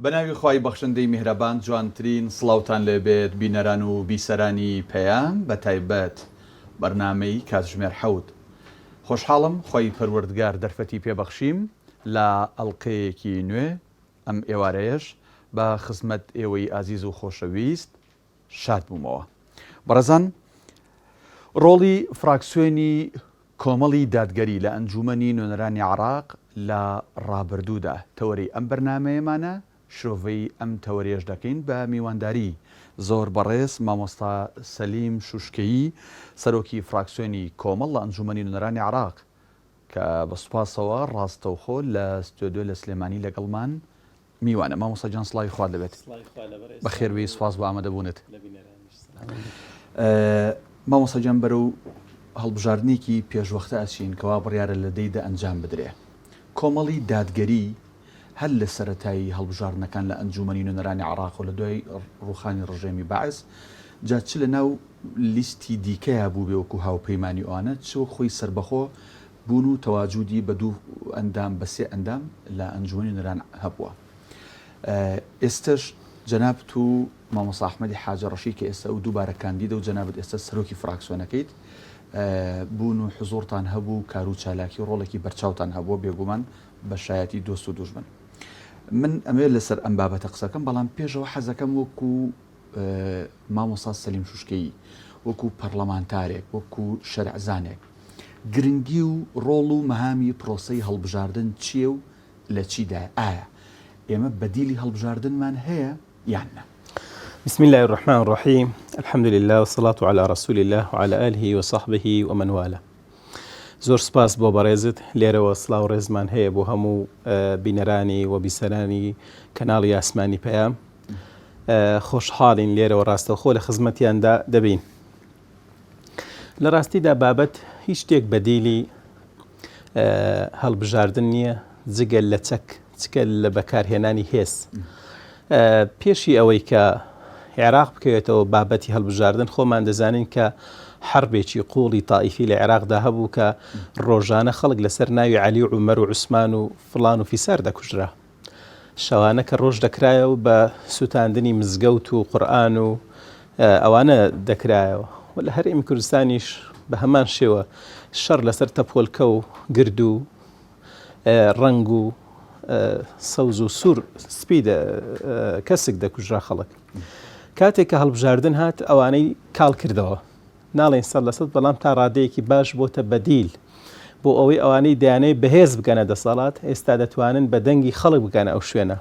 بەناوی خوای بەخشندەی میهرەبان جوانترین سڵاوتان لێبێت بینەران و بیسەرانی پەیام بەتایبەت بەرنامەی کاتژمێر حەوت خۆشحاڵم خوای پەروەردگار دەرفەتی پێبەخشیم لە ئەڵقەیەکی نوێ ئەم ئێوارەیەش بە خزمەت ئێوەی ئازیز و خۆشەویست شاد بوومەوە. بەڕێزان ڕۆڵی فراکسیۆنی کۆمەڵی دادگەری لە ئەنجوومەنی نوێنەرانی عێراق لە ڕابردوودا تەوەرەی ئەم بەرنامەیەمانە، شرۆڤەی ئەم تەوەرەیەش دەکەین بە میوانداری زۆر بەڕێز مامۆستا سەلیم شوشکەیی سەرۆکی فراکسیۆنی کۆمەڵ لە ئەنجوومەنی نوێنەرانی عێراق کە بە سوپاسەوە ڕاستەوخۆ لە ستۆدیۆ لە سلێمانی لەگەڵمان میوانە. مامۆستا گیان سڵاوی خوات لەبێت. بەخێربێی سوپاس بۆ ئامادەبوونت. مامۆستا گیان بەرەو هەڵبژاردنێکی پێشوەختە ئەچین کەوا بڕیارە لە دەی دە ئەنجام بدرێ. کۆمەڵی دادگەری هەر لە سەرەتای هەڵبژاردنەکان لە ئەنجوومەنی نوێنەرانی عێراق و لە دوای ڕووخانی ڕژێمی بەعس جا چ لە ناو لیستی دیکەیا بووبێ وەکو هاوپەیمانی ئەوانە چ وەک خۆی سەربەخۆ بوون و تەواجودی بە دوو ئەندام بە سێ ئەندام لە ئەنجومەنی نوێنەران هەبووە. ئێستەش جەنابت و مامۆستا ئەحمەدی حاجە ڕەشید کە ئێستا ئەو دووبارە کاندیدە و جەنابت ئێستا سەرۆکی فراکسیۆنەکەیت بوون و حزوڕتان هەبوو کار و چالاکی و ڕۆڵێکی بەرچاوتان هەبووە بێگومان بە شایەتی دۆست و دوژمن. من ئەمەوێت لەسەر ئەم بابەتە قسەکەم بەڵام پێشەوە حەزەکەم وەکو مامۆستا سەلیم شوشکەیی وەکو پەڕلەمانتارێک، وەکو شەرعزانێک گرنگی و ڕۆڵ و مەهامی پرۆسەی هەڵبژاردن چییە و لە چیدایە؟ ئایا ئێمە بەدیلی هەڵبژاردنمان هەیە یان نا؟ بسم اللە الرحمن الرحیم الحمد للە والصلاة علی رسول اللە وعلی آله وصحبه ومن والاه زۆر سپاس بۆ بەڕێزت لێرەوە سڵاو ڕێزمان هەیە بۆ هەموو بینەرانی و بیسەرانی کەناڵی ئاسمانی پەیام خۆشحاڵین لێرەوە ڕاستەوخۆ لە خزمەتیاندا دەبین. لە ڕاستیدا بابەت هیچ شتێک بەدیلی هەڵبژاردن نییە جگە لە چەک چکە لە بەکارهێنانی هێز. پێشی ئەوەی کە عێراق بکەوێتەوە بابەتی هەڵبژاردن خۆمان دەزانین کە حربێکی قوڵی تائیفی لە عێراقدا هەبوو کە ڕۆژانە خەڵک لەسەر ناوی عەلی و عومەر و عوسمان و فڵان و فیسار دەکوژرا. شەوانە کە ڕۆژ دەکرایەوە بە سوتاندنی مزگەوت و قورئان و ئەوانە دەکرایەوە و لە هەرێمی کوردستانیش بە هەمان شێوە شەڕ لەسەر تەپۆلکە و گرد و ڕەنگ و سەوز و سوور سپی کەسک دەکوژرا خەڵک کاتێک کە هەڵبژاردن هات ئەوانەی کاڵ کردەوە ناڵێین 100% بەڵام تا ڕادەیەکی باش بۆتە بەدیل بۆ ئەوەی ئەوانەی دەیانەوێت بەهێز بگەنە دەسەڵات ئێستا دەتوانن بە دەنگی خەڵک بگەنە ئەو شوێنە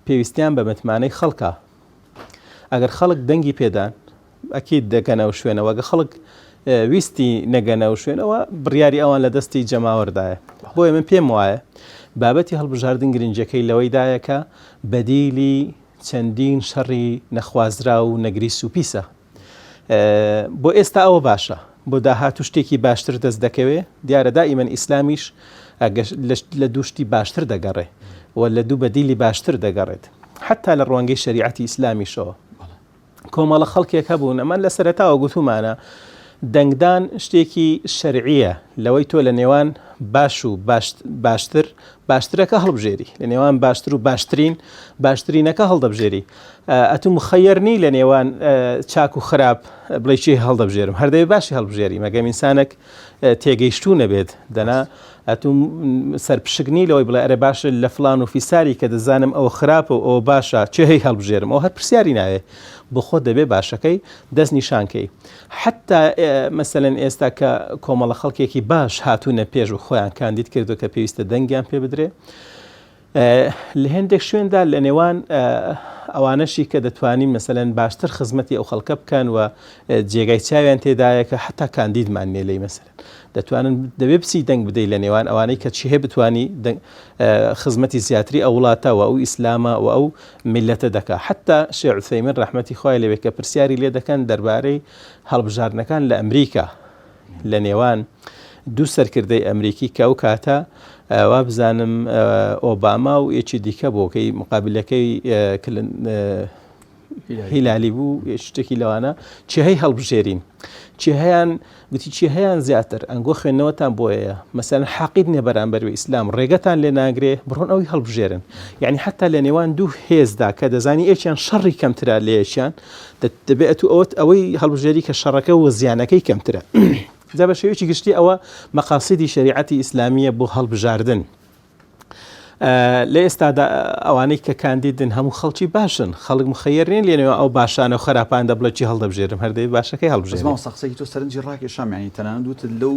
پێویستیان بە متمانەی خەڵکە ئەگەر خەڵک دەنگی پێدان ئەکید دەگەنە ئەو شوێنەوە گە خەڵک ویستی نەگەنە ئەو شوێنەوە بڕیاری ئەوان لە دەستی جەماوەردایە بۆیە من پێم وایە بابەتی هەڵبژاردن گرنگەکەی لەوەیدایە کە بەدیلی چەندین شەڕی نەخوازراو و نەگریس و پیسە بۆ ئێستا ئەوە باشە بۆ داهاتوو شتێکی باشتر دەست دەکەوێ دیارە دائیمەن ئیسلامیش لە دوو شتی باشتر دەگەڕێ و لە دوو بەدیلی باشتر دەگەڕێت حتا لە ڕوانگەی شەریعەتی ئیسلامیشەوە کۆمەڵە خەڵکێک هەبوون ئەمان لە سەرەتاوە گوتومانە دەنگدان شتێکی شەرعیە لەوەی تۆ لە نێوان باش و باشتر باشترەکە هەڵبژێری لە نێوان باشتر و باشترین باشترینەکە هەڵدەبژێری ئەتو مخەیەر نی لە نێوان چاک و خراپ بڵێ چی هەڵدەبژێرم هەر دەبێ باشی هەڵبژێری مەگەم ئینسانێک تێگەیشتوو نەبێت دەنا ئەتو سەرپشک نی لەوەی بڵێ ئەرێ باشە لە فلان و فیساری کە دەزانم ئەوە خراپە و ئەوە باشە چێ هەی هەڵبژێرم ئەو هەر پرسیاری ناوێ بۆ خۆت دەبێ باشەکەی دەست نیشانکەی حتا مەسەلەن ئێستا کە کۆمەڵە خەڵکێکی باش هاتوونە پێش و خۆیان کاندید کردو کە پێویستە دەنگیان پێ بدرێ لە هێندێک شوێندا لە نێوان ئەوانەشی کە دەتوانین مەسەلەن باشتر خزمەتی ئەو خەڵکە بکەن و جێگای چاویان تێدایە کە حتا کاندیدمان نیە لێی مەسەلەن دەتوانن دەبێ بچی دەنگ بدەی لە نێوان ئەوانەی کە چی هەیە بتانی خزمەتی زیاتری ئەو وڵاتە و ئەو ئیسلامە و ئەو میلەتە دەکا حتا شێخ عوسەیمین ڕەحمەتی خوای لێبێ کە پرسیاری لێ دەکەن دەربارەی هەڵبژاردنەکان لە ئەمریکا لە نێوان دوو سەرکردەی ئەمریکی کە ئەو کاتە وابزانم ئۆباما و یەکی دیکە بۆکەی مقابلەکەی. هیلالی بوو شتێکی لەوانە چێهەی هەڵبژێرین چێهیان گوتی چێهیان زیاتر ئەنگۆ خوێندنەوەتان بۆیە مەسەن حەقیت نیە بەرامبەر بە ئیسلام ڕێگەتان لێ ناگرێ بڕۆن ئەوی هەڵبژێرن یعنی حتا لە نێوان دوو هێزدا کە دەزانی یەکیان شەڕی کەمترە لە یەکیان دەبێت ئەتو ئەوت ئەوەی هەڵبژێری کە شەڕەکە و زیانەکەی کەمترە جا بە شێوەیەکی گشتی ئەوە مەقاسیدی شەریعەتی ئیسلامیە بۆ هەڵبژاردن لە ئێستادا ئەوانەی کە کاندیدن هەموو خەڵکی باشن خەڵک مخەیەر نین لێنەوە ئەو باشانە و خراپان دەبڵێ چی هەڵدەبژێرم هەردەی باشەکەی هەڵبژێرم. مامۆستا قسەی تۆ سەرنجی ڕاکێشام یانی تەنانەت وتت لەو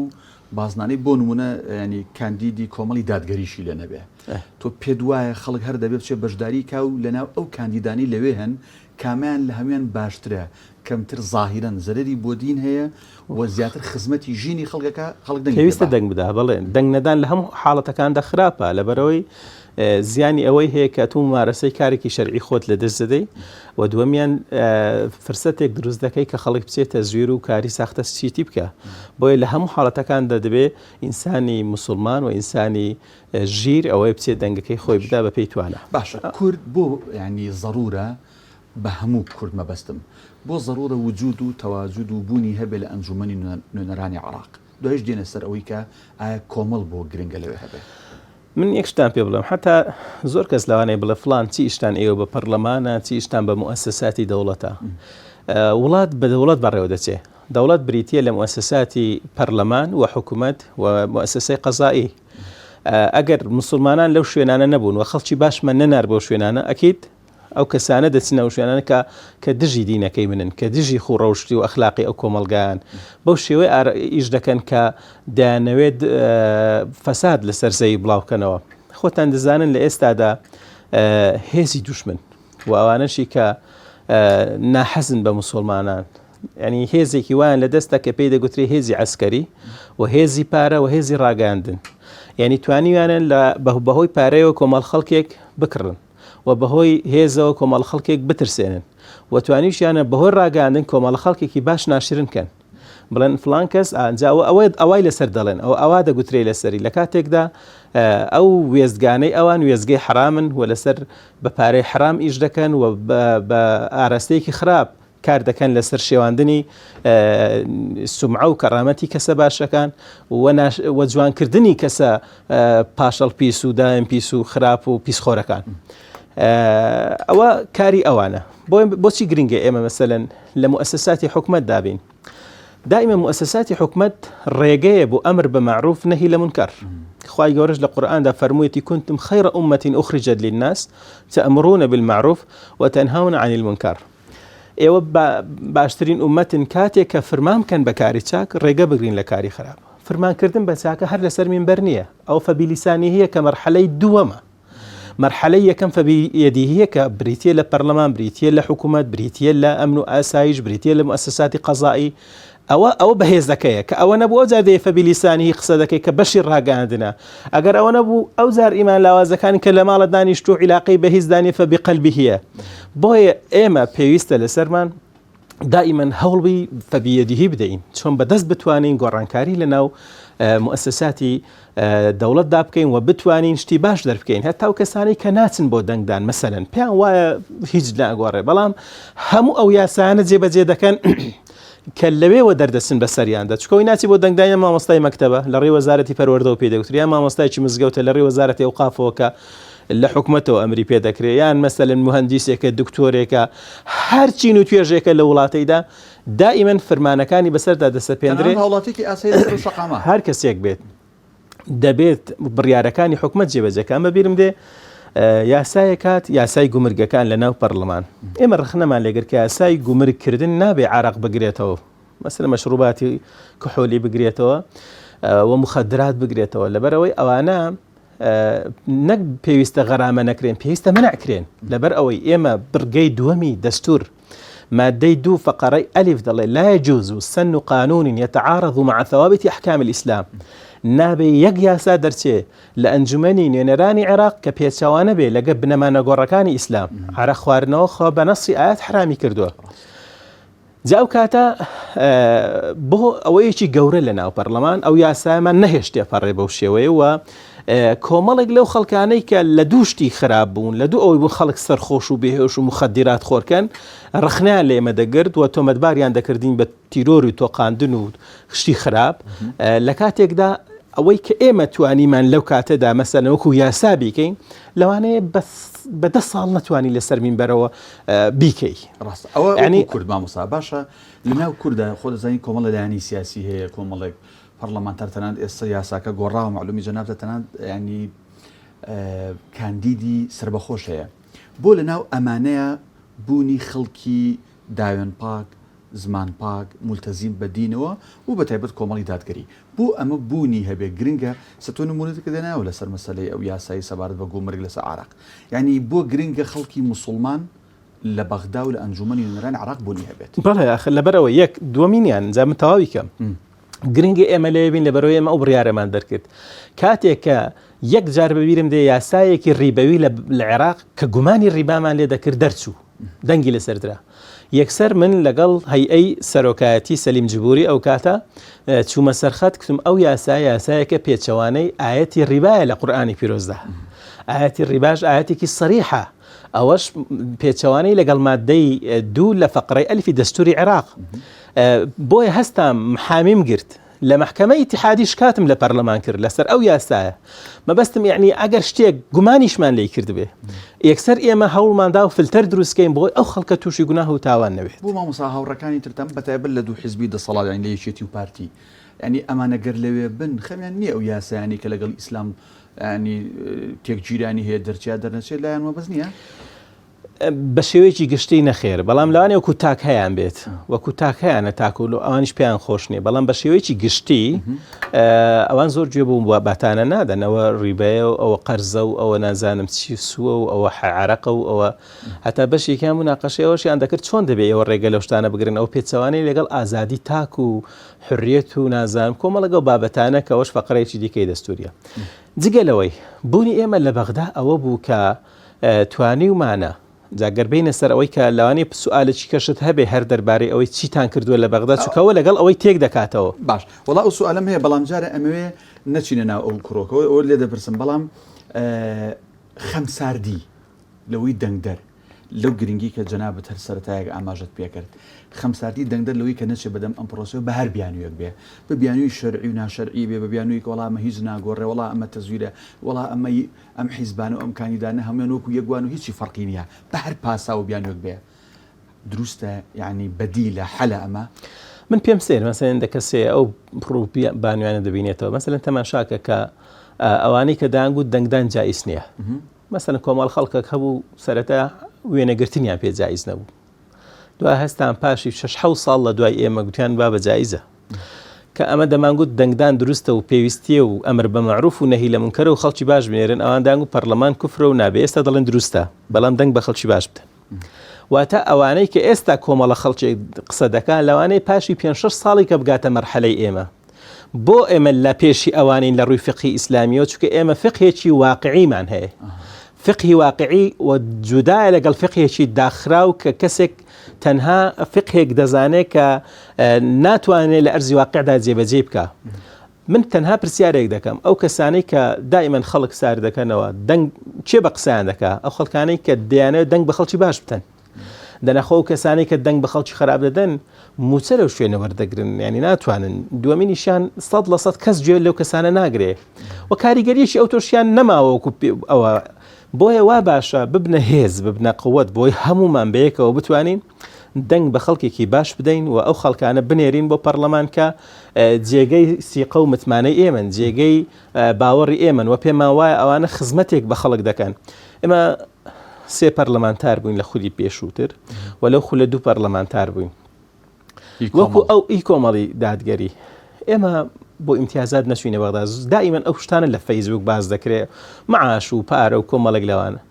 بازنانەی بۆ نمونە ینی کاندیدی کۆمەڵی دادگەریشی لێ نەبێ تۆ پێت وایە خەڵک هەر دەبێ بچێ بەشداری کا و لەناو ئەو کاندیدانەی لەوێ هەن کامیان لە هەموان باشترە کەمتر زاهیرەن زەرەری بۆ دین هەیە و زیاتر خزمەتی ژینی خەڵکەکە خەڵک دەنگی پێ پێویستە با. دەنگ بدا بەڵێ دەنگ نەدان لە هەموو حاڵەتەکاندا خراپە لەبەرئەوەی زیانی ئەوەی هەیە کە تۆ ممارەسەی کارێکی شەرعی خۆت لە دەست دەدەی و دووەمیان فرسەتێک دروست دەکەی کە خەڵک بچێت تەزویر و کاری ساختە چیتی بکە بۆیە لە هەموو حاڵەتەکاندا دەبێ ئینسانی موسڵمان و ئینسانی ژیر ئەوەی بچێت دەنگەکەی خۆی بدا بە پێی توانا. باشە کورد بۆ یانی زەڕورە بە هەموو کورد مەبەستم، بۆ زەڕوورە وجوود و تەواجود و بوونی هەبێ لە ئەنجوومەنی نوێنەرانی عێڕاق؟ دوایش دێنە سەر ئەوەی کە ئایا کۆمەڵ بۆ گرنگە لەوێ هەبێ؟ من یەک شتان پێ بڵێم، حەتا زۆر کەس لەوانەیە بڵێ فڵان چی ئیشتان ئێوە بە پەڕلەمانە، چی ئیشتان بە موئەسەساتی دەوڵەتە. وڵات بە دەوڵەت بەڕێوە دەچێ. دەوڵەت بریتییە لە موئەسەساتی پەڕلەمان و حکوومەت و موئەسەسەی قەزائی. ئەگەر موسڵمانان لەو شوێنانە نەبوون و خەڵکی باشمان نەنارد بەو شوێنانە، ئەکید ئەو کەسانە دەچنە ئەو شوێنانە کە کە دژی دینەکەی منن، کە دژی خوو ڕەوشتی و ئەخلاقی ئەو کۆمەڵگایان، بەو شێوەی ئار ئیش دەکەن کە دەیانەوێت فەساد لەسەر زەوی بڵاو کەنەوە. خۆتان دەزانن لە ئێستادا هێزی دوژمن و ئەوانەشی کە ناحەزن بە موسوڵمانان، یانی هێزێکی وایان لە دەستە کە پێی دەگوترێ هێزی عەسکەری و هێزی پارە و هێزی ڕاگەیاندن. یانی توانیویانە لە بەهۆی پارەیەوە کۆمەڵ خەڵکێک بکڕن. و بەهۆی هێزەوە کۆمەڵە خەڵکێک بترسێنن و توانیشیانە بەهۆی ڕاگەیاندن کۆمەڵە خەڵکێکی باش ناشرن کەن بڵێن فلان کەس ئەنجا ئەوە ئەوە ئەوای لەسەر دەڵێن ئەو ئەوا دەگوترێ لەسەری لە کاتێکدا ئەو وێستگانەی ئەوان وێستگەی حرامن و لەسەر بە پارەی حرام ئیش دەکەن و بە ئاراستەیەکی خراپ کار دەکەن لەسەر شێواندنی سومعە و کەڕامەتی کەسە باشەکان و جوانکردنی کەسە پاشەڵ پیس و دایم پیس و خراپ و پیسخۆرەکان. ئەوە کاری ئەوانە بۆچی گرنگە ئێمە مەسەلەن لە موئەسەساتی حکومەت دابین دائیمە موئەسەساتی حکومەت ڕێگەیە بۆ ئەمر بە مەعروف نەهی لە منکەر خوای گەورەش لە قورئاندا فەرموویەتی کنتم خیر امة اخرجت للناس تأمرون بالمعروف وتنهون عن المنکر ئێوە باشترین ئومەتن کاتێک کە فرمان بکەن بە کاری چاک ڕێگە بگرین لە کاری خراپ فرمانکردن بە چاکە هەر لەسەر مینبەر نییە ئەو فەبیلیسانی هەیە کە مەرحەلەی دووەمە مەرحەلەی یەکەم فەبیەدیهیە کە بریتە لە پەرلەمان بریتە لە حکوومەت بریتە لە ئەمن و ئاسایش بریتە لە موسساتی قەزایی ئەوە ئەوە بەهێزەکەیە کە ئەوە نەبوو ئەوجار دێی فەبیلیسانیی قسە دەکەی کە بەشی ڕاگەیاندنە ئەگەر ئەوە نەبوو ئەوجار ئیمان لاوازەکانی کە لە ماڵە دانیشتوو عیلاقەی بە هیچ دانیە فەبیقەلبیهیە بۆیە ئێمە پێویستە لەسەرمان دائیمەن هەوڵی فەبیەدیهی بدەین چۆن بەدەست بتوانین گۆڕانکاری لە ناو موئەسەساتی دەوڵەتدا بکەین و بتوانین شتی باش دەربکەین هەتا ئەو کەسانەی کە ناچن بۆ دەنگدان مەسەلەن پێیان وایە هیچ ناگۆڕێ بەڵام هەموو ئەو یاسایانە جێبەجێ دەکەن کە لەوێوە دەردەچن بەسەریاندا چکەوەی ناچی بۆ دەنگدان مامۆستای مەکتەبە لە ڕێی وەزارەتی پەروەردەوە پێی دەگوترێ یان مامۆستایەکی مزگەوتە لە ڕێی وەزارەتی ئەوقافەوە کە لە حکومەتەوە ئەمری پێ دەکرێ یان مەسەلەن موهەندیسێکە دکتۆرێکە هەر چین و توێژێکە لە وڵاتەیدا دائیمەن فرمانەکانی بەسەردا دەسەپێندرێ. تەنانەت هاوڵاتیەکی ئاسایی لەسەر ئەو شەقامە. هەر کەسێک بێت دەبێت بڕیارەکانی حکومەت جێبەجێ کە. ئەمە بیرم دێ یاسایەک هات یاسای گومرگەکان لە ناو پەرلەمان ئێمە ڕەخنەمان لێگر کە یاسای گومرگکردن نابێ عەرەق بگرێتەوە مەسەلەن مەشروباتی کحولی بگرێتەوە و مخدرات بگرێتەوە لەبەرئەوەی ئەوانە نەک پێویستە غەرامە نەکرێن پێویستە مەنع کرێن لەبەر ئەوەی ئێمە بڕگەی دووەمی دەستور مادەی دوو فقرەی ئەلیف دەڵێ لا يجوز سن قانون يتعارض مع ثوابت احکام الاسلام نابێ یەک یاسا دەرچێ لە ئەنجومەنی نوێنەرانی عێراق کە پێچەوانە بێ لەگە بنەما نەگۆڕەکانی ئیسلام عەرەق خواردنەوە خوا بە نەسی ئاەت حرامی کردووە جا ئەو کاتە بۆ ئەوەیەکی گەورە لە ناو پەرلەمان ئەو یاسایەمان نەهێشت تێپەڕێ بەو شێوەیە و کۆمەڵێک لەو خەڵکانەی کە لە دوو شتی خراپ بوون لە دوو ئەوەی بوون خەڵک سەرخۆش و بێهۆش و مخدرات خۆرکەن ڕخنیان لە ئێمە دەگرت و تۆمەتباریان دەکردین بە تیرۆر و تۆقاندن و شتی خراپ لە کاتێکدا ئەوەی کە ئێمە توانیمان لەو کاتەدا مەسەلەن وەکو یاسا بیکەین لەوانەیە بە دە ساڵ نەتوانی لەسەر مینبەرەوە بیکەی. ڕاستە ئەوە ینی کورد مامۆستا باشە لەناو کوردە خۆ دەزانین کۆمەڵە لایەنی سیاسی هەیە کۆمەڵێک پەڕلەمانتار تەنانەت ئێستا یاساکە گۆڕاوە مەعلومی جەنابتە تەنانەت ینی کاندیدی سربەخۆش هەیە بۆ لەناو ئەمانەیە بوونی خەڵکی داوێن پاک زمان پاک مولتەزیم بە دینەوە و بە تایبەت کۆمەڵی دادگەری بۆ ئەمە بوونی هەبێ گرنگە سە تۆ نمونەت کە دێنایەوە لەسەر مەسەلەی ئەو یاسایی سەبارەت بە گومرگ لەسەر عراق یعنی بۆ گرنگە خەڵکی موسڵمان لە بەغدا و لە ئەنجومەنی نوێنەرانی عراق بوونی هەبێت. بەڵێ ئاخر لەبەرئەوە یەک دووەمینیان جا من تەواوی کەم گرنگە ئێمە لەوێ بین لەبەرئەوەی ئێمە ئەو بڕیارەمان دەرکرد کاتێک کە یەک جار بەبیرم دێ یاسایەکی ڕیبەوی لە عێراق کە گومانی ڕیبامان لێ دەکرد دەرچوو دەنگی لەسەر درا یەکسەر من لەگەڵ هەیئەی سەرۆکایەتی سەلیم جبوری ئەو کاتە چوومە سەرخەت کوتم ئەو یاسا یاسایەکە پێچەوانەی ئایەتی ڕیبایە لە قورئانی پیرۆزدا ئایەتی ڕیباش ئایەتێکی سەریحە ئەوەش پێچەوانەی لەگەڵ مادەی دوو لە فەقرەی ئەلفی دەستوری عێراق بۆیە هەستام محامیم گرت لە مەحکەمەی ئیتیحادی شکاتم لە پەرلەمان کرد لەسەر ئەو یاسایە مەبەستم یعنی ئەگەر شتێک گومانیشمان لی کردبێ یەکسەر ئێمە هەوڵماندا و فلتەر دروستکەین بۆی ئەو خەڵکە تووشی گوناه و تاوان نەبێت. بۆ مامۆستا هاوڕێکانی ترتان بەتایبەت لە دوو حیزبی دەسەڵات یانی لە یەکێتی و پارتی یانی ئەمانە گەر لەوێ بن خەمیان نییە ئەو یاسایانەی کە لەگەڵ ئیسلام ینی تێکگیرانی هەیە دەرچێ یا دەرنەچێت لایان مەبەست نییە؟ بە شێوەیەکی گشتی نەخێر بەڵام لەوانەیە وەکو تاک هەیان بێت وەکو تاک هەیانە تاکو لۆ ئەوانیش پێیان خۆش نییە بەڵام بە شێوەیەکی گشتی ئەوان زۆر گوێ بوو بە باتانە نادەن ئەوە ڕیبەیە و ئەوە قەرزە و ئەوە نازانم چی سووە و ئەوە عەرەقە و ئەوە هەتا بەشێکیان مناقەشەی ئەوەشیان دەکرد چۆن دەبێ ئێوە ڕێگە لەو شتانە بگرن ئەو پێچەوانەی لەگەڵ ئازادی تاک و حریەت و نازانم کۆمەڵەگە و بابەتانە کە ئەوەش فەقرەیەکی دیکەی دەستوریە جگە لەوەی بوونی ئێمە لە بەغدا ئەوە بوو کە توانیومانە، جا گەر بێینە سەر ئەوەی کە لەوانەیە سوئالێکی کەشت هەبێ هەر دەربارەی ئەوەی چیتان کردووە لە بەغدا چونکە ئەوە لەگەڵ ئەوەی تێک دەکاتەوە. باش وەڵا ئەو سوئالەم هەیە بەڵام جارێ ئەمەوێ نەچینە ناو ئەو کرۆکەوە ئەوە لێ دەپرسم بەڵام خەمساردی لەوەی دەنگدەر لەو گرنگی کە جەنابت هەر سەرەتایەک ئاماژەت پێکرد خەمساردی دەنگدەر لەوەی کە نەچێ بەدەم ئەم پرۆسەیە بە هەر بیانوویەک بێ بە بیانووی شەرعی و ناشەرعی بێ بە بیانووی کە وەڵا ئەمە هیچ ناگۆڕێ وەڵا ئەمە تەزویرە وەڵا ئەمە ئەم حیزبانە و ئەم کاندیدانە هەموویان وەکو یەک وان و هیچی فەرقی نییە بە هەر پاساو و بیانووێک بێ دروستە یانی بەدیلە حەلە ئەمە؟ من پێم سەیرە مەسەلەن دە کەسێ ئەو پڕ و بانویانە دەبینێتەوە مەسەلەن تەماشاکە کە ئەوانەی کە دەیانگوت دەنگدان جائیز نییە مەسەلەن کۆمەڵ خەڵکێک هەبوو سەرەتا وێنەگرتنیان پێ جائیز نەبوو دوای هەستان پاشی شەش حەوت ساڵ لە دوای ئێمە گوتیان بابە جائیزە کە ئەمە دەمانگوت دەنگدان دروستە و پێویستیە و ئەمر بە مەعروف و نەهی لە مونکەرە و خەڵکی باش بنێرن ئەوان دەیانگوت پەرلەمان کوفرە و نابێ ئێستا دەڵێن دروستە بەڵام دەنگ بە خەڵکی باش بدەن واتە ئەوانەی کە ئێستا کۆمەڵە خەڵکێک قسە دەکا لەوانەیە پاشی پێ شەش ساڵی کە بگاتە مەرحەلەی ئێمە بۆ ئێمە لە پێشی ئەوانین لە ڕووی فقهی ئیسلامیەوە چونکە ئێمە فقهێکی واقعیمان هەیە فقهی واقعی و جودایە لەگەڵ فقهێکی داخراو کە کەسێک تەنها فقهێک دەزانێت کە ناتوانێت لە ئەرزی واقعدا جێبەجێ بکە من تەنها پرسیارێک دەکەم ئەو کەسانەی کە دائیمەن خەڵک سار دەکەنەوە دەنگ کێ بە قسەیان دەکا ئەو خەڵکانەی کە دەیانەوێت دەنگ بە خەڵکی باش بدەن دەنا خۆ ئەو کەسانەی کە دەنگ بە خەڵکی خراپ دەدەن مووچە لەو شوێنە وەردەگرن یانی ناتوانن دووەمینیشیان 100% کەس گوێ لەو کەسانە ناگرێ و کاریگەریەکی ئەو تۆشیان نەماوە وەکو ئەوە بۆیە وا باشە ببنە هێز ببنە قوت بۆی هەمومان بەیەکەوە بتوانین دەنگ بە خەڵکێکی باش بدەین و ئەو خەڵکانە بنێرین بۆ پەرلەمان کە جێگەی سیقە و متمانەی ئێمەن جێگەی باوەڕی ئێمەن و پێمان وایە ئەوانە خزمەتێک بە خەڵک دەکەن ئێمە سێ پەرلەمانتار بووین لە خولی پێشووتر و لەو خولە دوو پەرلەمانتار بووین وەکو ئەو ئی کۆمەڵی دادگەری ئێمە بۆ ئیمتیازات نەچوینە بەغدا دائیمەن ئەو شتانە لە فەیسبوک باس دەکرێ معاش و پارە و کۆمەڵێک لەوانە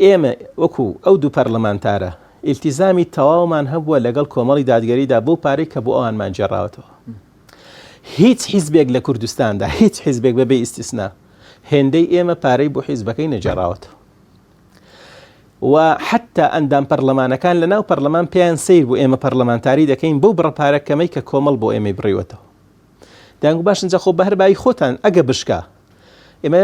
ئێمە وەکو ئەو دوو پەرلەمانتارە ئیلتیزامی تەواومان هەبووە لەگەڵ کۆمەڵی دادگەریدا بۆ پارەی کە بۆ ئەوانمان گێڕاوەتەوە هیچ حیزبێک لە کوردستاندا هیچ حیزبێک بەبێ ئیستیسنا هێندەی ئێمە پارەی بۆ حیزبەکەی نەگێڕاوەتەوە و حەتتا ئەندام پەرلەمانەکان لە ناو پەرلەمان پێیان سەیر بوو ئێمە پەرلەمانتاری دەکەین بەو بڕە پارە کەمەی کە کۆمەڵ بۆ ئێمەی بڕیوەتەوە. دەیانگوت باشن جا خۆ بە هەر بایی خۆتان ئەگە بشکا. ئێمە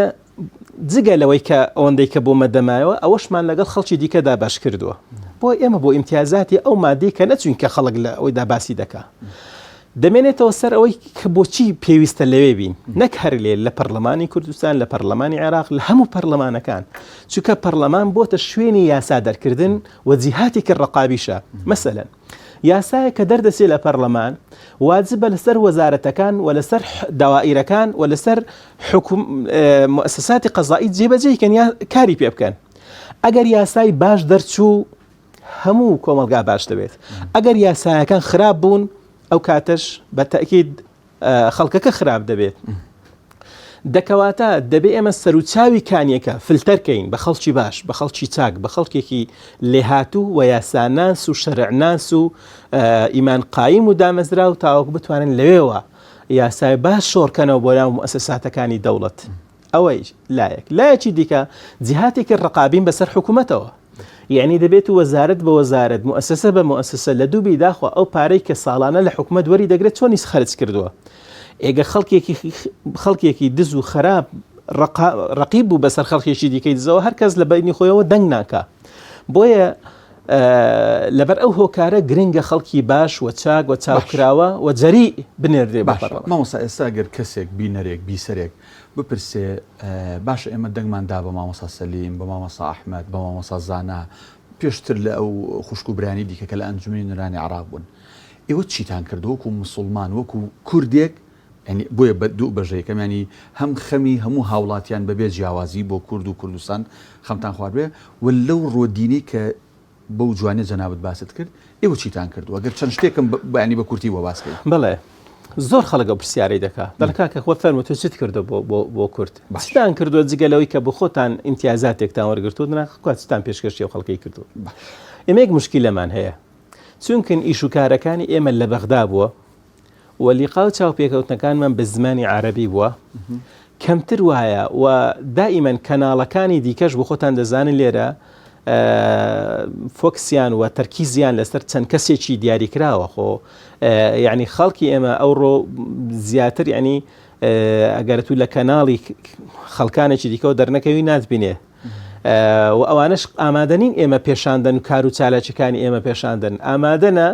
جگە لەوەی کە ئەوەندەی کە بۆ مەدەمایەوە ئەوەشمان لەگەڵ خەڵکی دیکەدا باش کردووە بۆ ئێمە بۆ ئیمتیازاتی ئەو مادەی کە نەچوین کە خەڵک لە ئەوەیدا باسی دەکا دەمێنێتەوە سەر ئەوەی کە بۆچی پێویستە لەوێ بین نەک هەر لێ لە پەرلەمانی کوردستان لە پەرلەمانی عێراق لە هەموو پەرلەمانەکان چونکە پەرلەمان بۆتە شوێنی یاسا دەرکردن و جیهاتێکی ڕقابیشە مەسەلەن یاسایەک کە دەردەچێت لە پەرلەمان واجبە لەسەر وەزارەتەکان و لەسەر دەوائیرەکان و لەسەر حکوم موسساتی قەزایی جێبەجێی کەن یا کاری پێ بکەن ئەگەر یاسای باش دەرچوو هەموو کۆمەڵگا باش دەبێت ئەگەر یاسایەکان خراپ بوون ئەو کاتەش بە تەکید خەڵکەکە خراپ دەبێت. دەکەواتە دەبێ ئێمە سەروچاوی کانیەکە فلتەر کەین بە خەڵکی باش بە خەڵکی چاک بە خەڵکێکی لێهاتوو و یاساناس و شەرعناس و ئیمان قایم و دامەزرا و تاوەکو بتوانن لەوێوە یاسای باش شۆڕکەنەوە بۆ ناو موئەسەساتەکانی دەوڵەت. ئەوەیش لایەک. لایەکی دیکە جیهاتێکی ڕقابین بەسەر حکوومەتەوە. یەعنی دەبێت وەزارەت بە وەزارەت، موئەسەسە بە موئەسەسە لە دوو بیداخوا ئەو پارەی کە ساڵانە لە حکومەت وەری دەگرێت چۆنی خەرج کردووە. ئێگە خەڵکێکی خەڵکێکی دز و خەراپ ڕقیب بوو بەسەر خەڵکێکی دیکەی دزەوە هەر کەس لە بەینی خۆیەوە دەنگ ناکا. بۆیە لەبەر ئەو هۆکارە گرنگە خەڵکی باش و چاک و چاوکراوە و جەری بنێردرێ بۆ پەرلەمان. مامۆستا ئێستا گەر کەسێک بینەرێک بیسەرێک بپرسێ باشە ئێمە دەنگمان دا بە مامۆستا سەلیم، بە مامۆستا ئەحمەد، بە مامۆستا زانا، پێشتر لە ئەو خوشک و برایانی دیکە کە لە ئەنجومەنی نوێنەرانی عێراق بوون، ئێوە چیتان کرد وەکو موسوڵمان، وەکو کوردێک، یانی بۆیە بە دوو بەشە یەکەم یانی هەم خەمی هەموو هاوڵاتیان بەبێ جیاوازی بۆ کورد و کوردستان خەمتان خواردبێ و لەو ڕۆدینەی کە بەو جوانیە جەنابت باست کرد ئێوە چیتان کردووە گەر چەند شتێکم بەیانی بە کورتی بۆ باس کەی. بەڵێ زۆر خەڵک ئەو پرسیارەی دەکا دەڵێ کاکە خۆ فەرموو تۆ چت کردووە بۆ بۆ بۆ کورد چتان کردووە جگە لەوەی کە بۆ خۆتان ئیمتیازاتێکتان وەرگرتووە نا کوا چتان پێشکەشی ئەو خەڵکەی کردووە ئێمە یەک مشکیلەمان هەیە چونکن ئیش و کارەکانی ئێمە لە بەغدا بووە و لیقا و چاوپێکەوتنەکانمان بە زمانی عەرەبی بووە کەمتر وایە و دائیمەن کەناڵەکانی دیکەش بۆ خۆتان دەزانن لێرە فۆکسیان و تەرکیزیان لەسەر چەند کەسێکی دیاریکراوە خۆ یعنی خەڵکی ئێمە ئەوڕۆ زیاتر یعنی ئەگەر تو لە کەناڵی خەڵکانێکی دیکەوە دەرنەکەوی ناتبینێ و ئەوانش ئامادەنین ئێمە پێشاندەن و کار و چالاکیەکانی ئێمە پێشاندەن ئامادەنە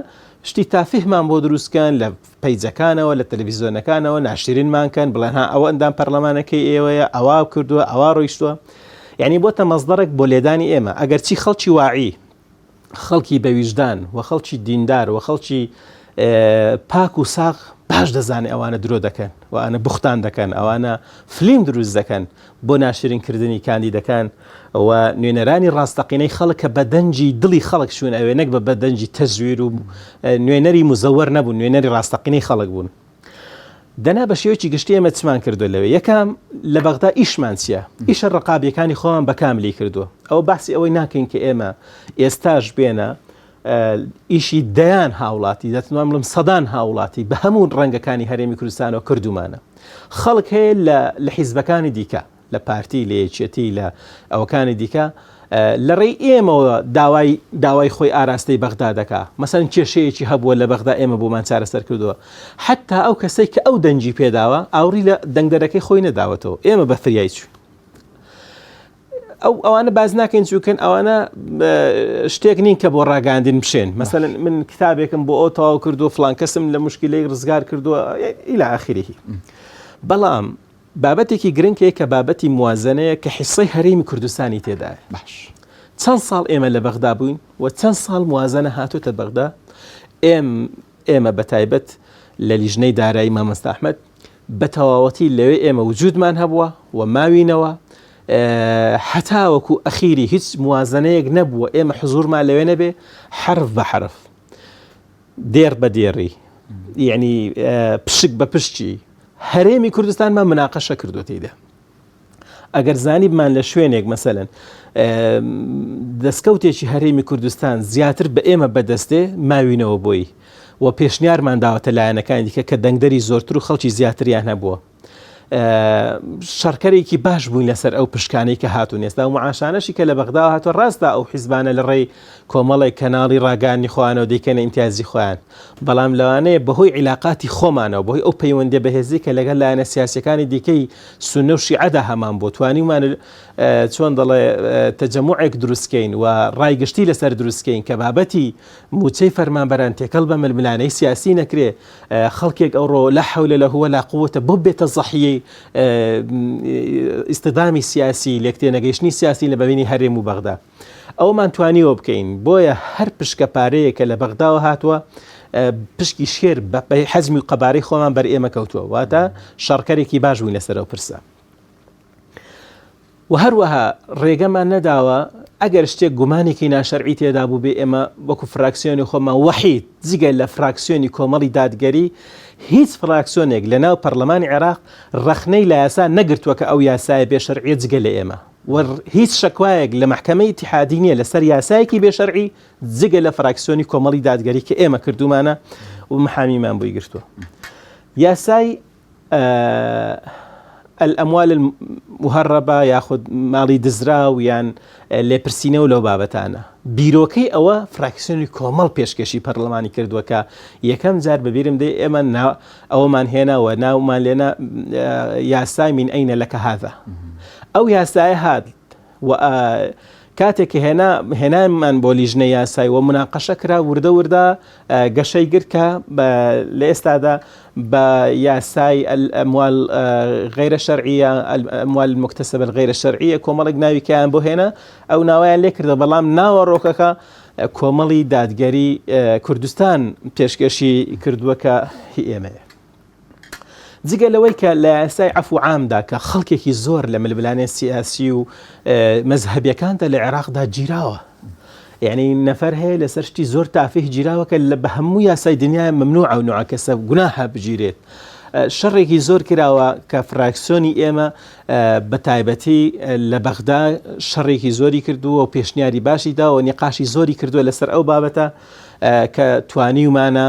شتی تافیهمان بۆ دروست کەن لە پەیجەکانەوە لە تەلەڤیزیۆنەکانەوە ناشرینمان کەن بڵێن ها ئەوە ئەندام پەرلەمانەکەی ئێوەیە ئەوا کردووە ئەوا ڕۆیشتووە یعنی بۆتە مەزدەڕێک بۆ لێدانی ئێمە ئەگەرچی خەڵکی واعی خەڵکی بەویژدان و خەڵکی دیندار و خەڵکی پاک و ساغ باش دەزانێ ئەوانە درۆ دەکەن و ئەوانە بوختان دەکەن ئەوانە فلیم دروست دەکەن بۆ ناشرین کردنی کاندیدەکان و نوێنەرانی ڕاستەقینەی خەڵک کە بە دەنگی دڵی خەڵک چوون ئەوێ نەک بە بە دەنگی تەزویر و نوێنەری مزەوەر نەبوون نوێنەری ڕاستەقینەی خەڵک بوون دەنا بە شێوەیەکی گشتی ئێمە چمان کردو لەوێ یەکەم لە بەغدا ئیشمان چییە ئیشە ڕقابیەکانی خۆمان بەکاملی کردووە ئەو باسی ئەوەی ناکەین کە ئێمە ئێستاش بێنە ئیشی دەیان هاوڵاتی دەتوانم بڵێم سەدان هاوڵاتی بە هەموو ڕەنگەکانی هەرێمی کوردستانەوە کردومانە خەڵک هەیە لە لە حیزبەکانی دیکە لە پارتی لە یەکێتی لە ئەوەکانی دیکە لە ڕێی ئێمەوە داوای داوای خۆی ئاراستەی بەغدا دەکا مەسەن کێشەیەکی هەبووە لە بەغدا ئێمە بۆمان چارەسەر کردووە حتا ئەو کەسێک کە ئەو دەنگی پێداوە ئاوڕی لە دەنگدەرەکەی خۆی نەداوەتەوە ئێمە بە فریای چوین ئەو ئەوانە باز ناکەین چووکن ئەوانە شتێک نین کە بۆ ڕاگەاندن بشێن مەسەن من کتابێکم بۆ ئەو تەواو کردو فلان کەسم لە مشکلەی ڕزگار کردووە إلى آخره بەڵام بابەتێکی گرنگ هەیە کە بابەتی موازنەیە کە حیسەی هەرێمی کوردستانی تێدایە باش چەند ساڵ ئێمە لە بەغدا بووین و چەند ساڵ موازنە هاتوتە بەغدا ئێم ئێمە بەتایبەت لە لیژنەی دارایی مامۆستا ئەحمەد بە تەواوەتی لەوێ ئێمە وجودمان هەبووە و ماوینەوە هەتاوەکو ئەخیری هیچ موازنەیەک نەبووە ئێمە حزورمان لەوێ نەبێ حرف بە حرف دێڕ بە دێڕی یعنی پشک بە پشتی هەرێمی کوردستانمان مناقەشە کردووە تێیدا ئەگەر زانیبمان لە شوێنێک مەسەلەن دەستکەوتێکی هەرێمی کوردستان زیاتر بە ئێمە بەدەستێ ماوینەوە بۆی و پێشنیارمان داوەتە لایەنەکانی دیکە کە دەنگدەری زۆرتر و خەڵکی زیاتریان هەبووە. شەڕکەرێکی باش بووین لەسەر ئەو پشکانەی کە هاتوون ئێستا و معاشانەشی کە لە بەغداوە هاتووە ڕاستە ئەو حیزبانە لە ڕێی کۆمەڵێک کەناڵی ڕاگەیاندنی خۆیانەوە دەیکەنە ئیمتیازی خۆیان بەڵام لەوانەیە بەهۆی عیلاقاتی خۆمانەوە بەهۆی ئەو پەیوەندیە بەهێزی کە لەگەڵ لایەنە سیاسیەکانی دیکەی سوننە و شیعەدا هەمان بوو توانیومان چۆن دەڵێ تەجەموعێک دروستکەین و ڕای گشتی لەسەر دروستکەین کە بابەتی موچەی فەرمانبەران تێکەڵ بە ململانێی سیاسی نەکرێ خەڵکێک ئەوڕۆ لا حەولە لە هو لا قوتە بۆ بێتە زەحیەی ئیستدامی سیاسی لێکتێنەگەیشتنی سیاسی لە بەینی هەرێم و بەغدا ئەومان توانیوە بکەین بۆیە هەر پشکە پارەیە کە لە بەغداوە هاتووە پشکی شێر بە حەزمی و قەبارەی خۆمان بەر ئێمە کەوتووە واتە شەڕکەرێکی باش بووین لەسەر ئەو پرسە و هەروەها ڕێگەمان نەداوە ئەگەر شتێک گومانێکی ناشەرعی تێدا بووبێ ئێمە وەکو فراکسیۆنی خۆمان وەحید جگە لە فراکسیۆنی کۆمەڵی دادگەری هیچ فراکسیۆنێک لە ناو پەرلەمانی عێراق ڕەخنەی لە یاسا نەگرتووە کە ئەو یاسایە بێ شەرعیە جگە لە ئێمە و هیچ شەکوایەک لە مەحکەمەی ئیتیحادی نییە لەسەر یاسایەکی بێ شەرعی جگە لە فراکسیۆنی کۆمەڵی دادگەری کە ئێمە کردومانە و محامیمان بۆی گرتووە یاسای الاموال المهربە یاخود ماڵی دزراو یان لێپرسینەوە لەو بابەتانە بیرۆکەی ئەوە فراکسیۆنی کۆمەڵ پێشکەشی پەرلەمانی کردووە کە یەکەم جار بەبیرم دێ ئێمە ئەوەمان هێناوە ناومان لێنا یاسای من ئەینە لەکە هذا ئەو یاسایە هات و کاتێک کە هێنا هێنانمان بۆ لیژنەی یاسای و مناقەشە کرا وردە وردە گەشەی گرت کە لە ئێستادا بە یاسای الاموال غیرە شەرعیە الاموال المكتسبە الغیرە شەرعیە کۆمەڵێک ناوی کەیان بۆ هێنا ئەو ناوەیان لێ کردە بەڵام ناوەڕۆکەکە کۆمەڵی دادگەری کوردستان پێشکەشی کردووە کە هی ئێمەیە. جگە لەوەی کە لە یاسای عەفو عامدا کە خەڵکێکی زۆر لە ململانێ سیاسی و مەزهەبیەکاندا لە عێراقدا گیراوە یعنی نەفەر هەیە لەسەر شتی زۆر تافه گیراوە کە لە بە هەموو یاسای دنیا ممنوع و نوع کەسە گوناهە بگیرێت شەڕێکی زۆر کراوە کە فراکسیۆنی ئێمە بە تایبەتی لە بەغدا شەڕێکی زۆری کردووە و پێشنیاری باشی داوە نیقاشی زۆری کردووە لەسەر ئەو بابەتە کە توانیومانە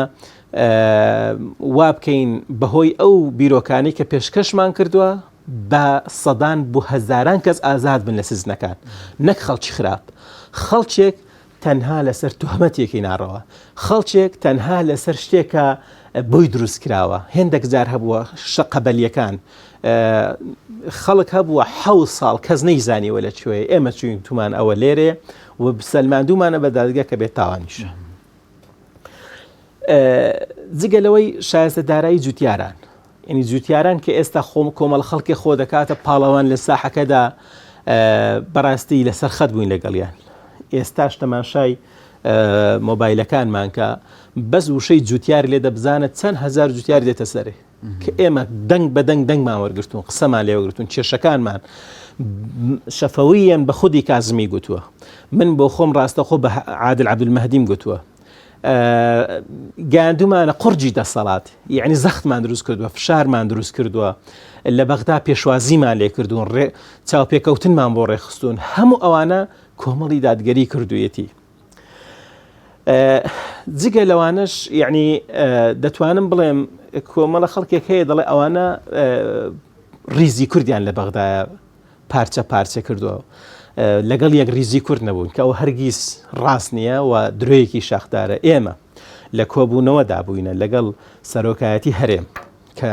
وا بکەین بەهۆی ئەو بیرۆکانەی کە پێشکەشمان کردووە بە سەدان بۆ هەزاران کەس ئازاد بن لە سزنەکان نەک خەڵکی خراپ خەڵکێک تەنها لەسەر تهمەتێکی ناڕەوە خەڵکێک تەنها لەسەر شتێکە بۆی دروست کراوە هێندێک جار هەبووە شەقەبەلیەکان خەڵک هەبووە حە ساڵ کەس نەیزانیوە لە کوێ ئێمە چوین تومان ئەوە لێرێ و سەلماندومانە بە دادگە کە بێت تاوانیش. جگە لەوەی شایستە دارایی جوتیاران ینی جوتیاران کە ئێستا خۆم کۆمەڵ خەڵکی خۆ دەکاتە پاڵەوان لە ساحەکەدا بەڕاستی لەسەر خەت بووین لەگەڵیان ئێستاش تەماشای مۆبایلەکانمان کە بەس وشەی جوتیار لێ دەبزانە چەند هزار جوتیار دێتە سەرێ کە ئێمە دەنگ بە دەنگ دەنگمان وەرگرتوون قسەمان لێوەگرتوون کێشەکانمان شەفەویەن بە خودی کازمی گوتووە من بۆ خۆم ڕاستەخۆ بە عادل عەبدولمەهدیم گوتووە گەیاندومانە قورجی دەسەڵات یعنی زەختمان دروست کردووە فشارمان دروست کردووە لە بەغدا پێشوازیمان لێ کردوون ڕێ چاوپێکەوتنمان بۆ ڕێخستون هەموو ئەوانە کۆمەڵی دادگەری کردوویەتی جگە لەوانەش یعنی دەتوانم بڵێم کۆمەڵە خەڵکێک هەیە دەڵێ ئەوانە ریزی کوردیان لە بەغدایە پارچە پارچە کردووە لەگەڵ یەک ریزی کورد نەبوون کە ئەو هەرگیز ڕاست نییە و درۆیەکی شاخدارە ئێمە لە کۆبوونەوەدا بووینە لەگەڵ سەرۆکایەتی هەرێم کە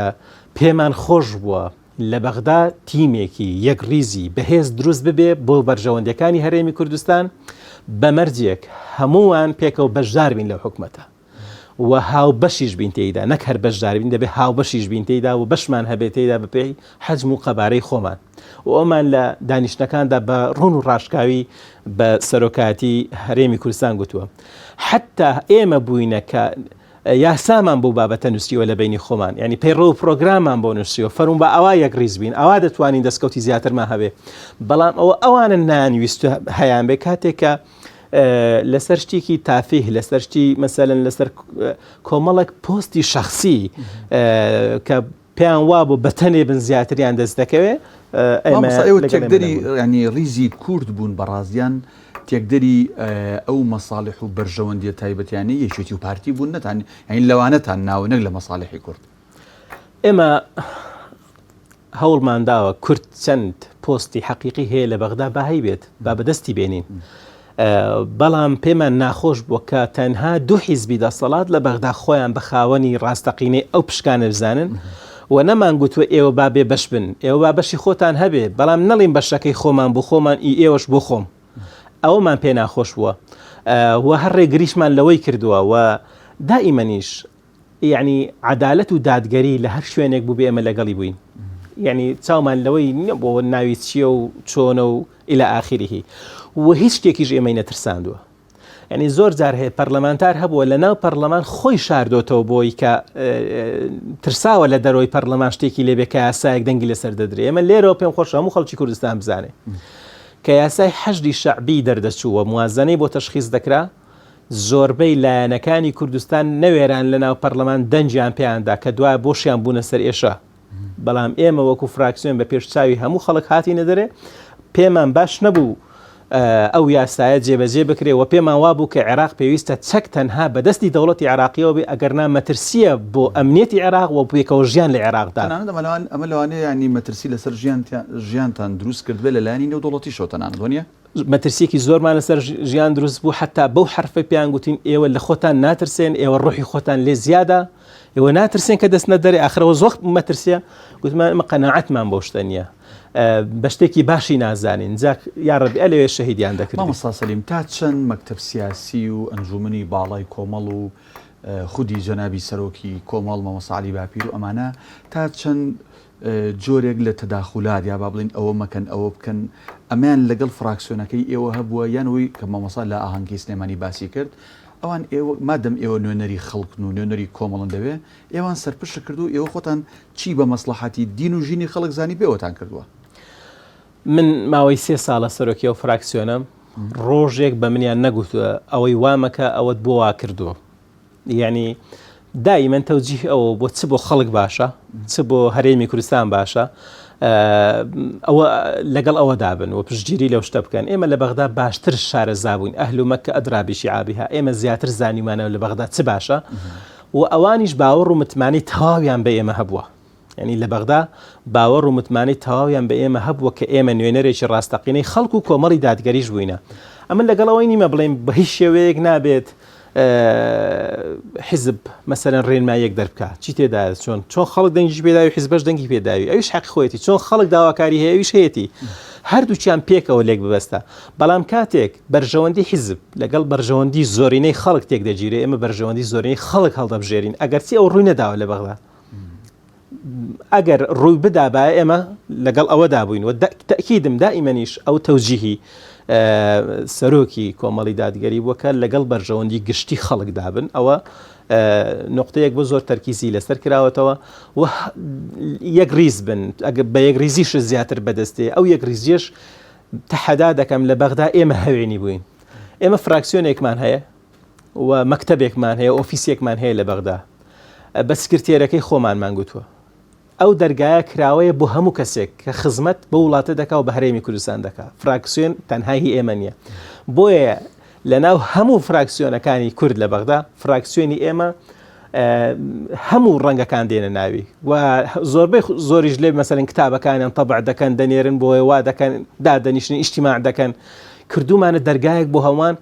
پێمان خۆش بووە لە بەغدا تیمێکی یەکڕیزی بەهێز دروست ببێ بۆ بەرژەوەندیەکانی هەرێمی کوردستان بە مەرجێک هەمووان پێکەوە بەشدار بین لەو حکومەتە و هاوبەشیش بین تێیدا نەک هەر بەشدار بین دەبێ هاوبەشیش بین تێیدا و بەشمان هەبێت تێیدا بەپێی حەجم و قەبارەی خۆمان و ئەومان لە دانیشتنەکاندا بە ڕوون و ڕاشکاوی بە سەرۆکایەتی هەرێمی کوردستان گوتووە حتا ئێمە بووینە کە یاسامان بۆ بابەتە نووسیوە لە بەینی خۆمان یعنی پەیڕەو و پرۆگراممان بۆ نووسیوە فەرموو بە ئەوا یەک ڕیز بین ئەوا دەتوانین دەستکەوتی زیاترمان هەبێ بەڵام ئەوە ئەوانە نانویست هەیان بێ کاتێک کە لەسەر شتێکی تافیه لەسەر شتی مەسەلەن لەسەر کۆمەڵێک پۆستی شخصی کە پێیان وابوو بە تەنێ بن زیاتریان دەست دەکەوێ مامۆستا ئێوە تێکدەری ینی ڕیزی کورد بوون بە ڕازیان تێکدەری ئەو مەساڵح و بەرژەوەندیە تایبەتیانەی یەکێتی و پارتی بوون نەتان یعنی لەوانەتان ناوە نەک لە مەساڵحی کورد ئێمە. هەوڵمان داوە کورد چەند پۆستی حەقیقی هەیە لە بەغدا با هەیبێت با بەدەستی بێنین بەڵام پێمان ناخۆش بووە کە تەنها دوو حیزبی دەسەڵات لە بەغدا خۆیان بە خاوەنی ڕاستەقینەی ئەو پشکانە بزانن و نەمان گوتووە ئێوە با بێ بەش بن ئێوە با بەشی خۆتان هەبێ بەڵام نەڵیم بەشەکەی خۆمان بۆ خۆمان ئی ئێوەش بۆ خۆم ئەوەمان پێ ناخۆش بووە و هەر ڕێگریشمان لەوەی کردووە و دائیمەنیش یەعنی عەدالەت و دادگەری لە هەر شوێنێک بووبێ ئێمە لەگەڵی بووین یەعنی چاومان لەوەی نەبووە ناوی چییە و چۆنە و إلى آخره و هیچ شتێکیش ئێمەی نەترساندووە یعنی زۆر جار هەیە پەرلەمانتار هەبووە لە ناو پەرلەمان خۆی شاردۆتەوە بۆی کە ترساوە لە دەرەوەی پەرلەمان شتێکی لێبێ کە یاسایەک دەنگی لەسەر دەدرێ ئێمە لێرەوە پێم خۆش هەموو خەڵکی کوردستان بزانێ کە یاسای حەشدی شەعبی دەردەچوو و موازنەی بۆ تەشخیص دەکرا زۆربەی لایەنەکانی کوردستان نەوێران لەناو پەرلەمان دەنگیان پێیان دا کە دوایە بۆشیان بوونە سەرئێشە، بەڵام ئێمە وەکو فراکسیۆن بە پێش چاوی هەموو خەڵک هاتینە دەرێ، پێمان باش نەبوو ئەو یاسایە جێبەجێ بکرێ و پێمان وابوو کە عێراق پێویستە چەک تەنها بە دەستی دەوڵەتی عێراقیەوە بێ ئەگەرنا مەترسییە بۆ ئەمنیەتی عێراق و پێکەوە ژیان لە عێراقدا. تەنانەت ئەمە لەوانەیە یانی مەترسی لەسەر ژیانتان دروست کردبێ لە لایەنی نێودەوڵەتیشەوە تەنانەت وەنیە؟ مەترسیەکی زۆرمان لەسەر ژیان دروست بوو حتا بەو حرفەی پێیان گوتین ئێوە لە خۆتان ناترسێن ئێوە ڕۆحی خۆتان لێ زیادە ئێوە ناترسێن کە دەستنە دەرێ ئاخرەوە زۆر مەترسیە گوتمان ئەمە قەناعەتمان بەو شتە نییە بە شتێکی باشی نازانین جا یاڕەبی ئەلەوێ شەهیدیان دەکرد. مامۆستا سەلیم تا چەند مەکتەب سیاسی و ئەنجومەنی باڵای کۆمەڵ و خودی جەنابی سەرۆکی کۆمەڵ مامۆستا عەلی باپیر و ئەمانە تا چەند جۆرێک لە تەداخولات یا با بڵێین ئەوە مەکەن ئەوە بکەن ئەمەیان لەگەڵ فراکسیۆنەکەی ئێوە هەبووە یان ئەوەی کە مامۆستا لە ئاهەنگی سلێمانی باسی کرد ئەوان ئێوە مادەم ئێوە نوێنەری خەڵکن و نوێنەری کۆمەڵن دەوێ ئێوان سەرپشک کردو ئێوە خۆتان چی بە مەسڵەحەتی دین و ژینی خەڵک زانی بێوەتان کردووە. من ماوەی سێ ساڵە سەرۆکی ئەو فراکسیۆنەم ڕۆژێک بە منیان نەگوتووە ئەوەی وا مەکە ئەوەت بۆ وا کردووە یعنی دائیمەن تەوجیه ئەوە بۆ چ بۆ خەڵک باشە چ بۆ هەرێمی کوردستان باشە ئەوە لەگەڵ ئەوە دابن و پشتگیری لەو شتە بکەن ئێمە لە بەغدا باشتر شارەزا بووین أهل مكة أدرى بشعابها ئێمە زیاتر زانیمانەوە لە بەغدا چ باشە و ئەوانیش باوەڕ و متمانەی تەواویان بە ئێمە هەبووە یانی لە بەغدا باوەڕ و متمانەی تەواویان بە ئێمە هەبووە کە ئێمە نوێنەرێکی ڕاستەقینەی خەڵک و کۆمەڵی دادگەریش بووینە. ئەمن لەگەڵ ئەوەی نیمە بڵێم بە هیچ شێوەیەک نابێت حیزب مەسەلەن ڕێنماییەک دەربکا. چی تێدایە؟ چۆن چۆن خەڵک دەنگیش پێداوی حیزبەش دەنگی پێداوی ئەویش حەقی خۆیەتی چۆن خەڵک داواکاری هەیە ئەویش هەیەتی هەردووکیان پێکەوە لێک ببەستە بەڵام کاتێک بەرژەوەندی حیزب لەگەڵ بەرژەوەندی زۆرینەی خەڵک تێک دەگیرێ ئێمە بەرژەوەندی زۆرینەی خەڵک هەڵدەبژێرین ئەگەرچی ئەو ڕووی نەداوە لە بەغدا ئەگەر ڕووی بدابایە ئێمە لەگەڵ ئەوەدا بووین و تەئکیدم دائیمەنیش ئەو تەوجیهی سەرۆکی کۆمەڵی دادگەری بووە کە لەگەڵ بەرژەوەندی گشتی خەڵکدا بن ئەوە نقطەیەک بۆ زۆر تەرکیزی لەسەر کراوەتەوە و یەک ریز بن ئەگە بە یەک ریزیش زیاتر بەدەستێ ئەو یەک ریزیش تەحەدا دەکەم لە بەغدا ئێمە هەوێنی بووین ئێمە فراکسیۆنێکمان هەیە و مەکتەبێکمان هەیە، ئۆفیسێکمان هەیە لە بەغدا، بە سکرتێرەکەی خۆمانمان گوتووە ئەو دەرگایە کراوەیە بۆ هەموو کەسێک کە خزمەت بەو وڵاتە دەکا و بە هەرێمی کوردستان دەکا، فراکسیۆن تەنها هی ئێمە نییە، بۆیە لەناو هەموو فراکسیۆنەکانی کورد لە بەغدا فراکسیۆنی ئێمە هەموو ڕەنگەکان دێنە ناوی و زۆربەی زۆریش لێ مەسەلەن کتابەکانیان تەبع دەکەن دەنێرن بۆیە وا دەکەن دادەنیشن ئیجتیماع دەکەن کردومانە دەرگایەک بۆ هەمووان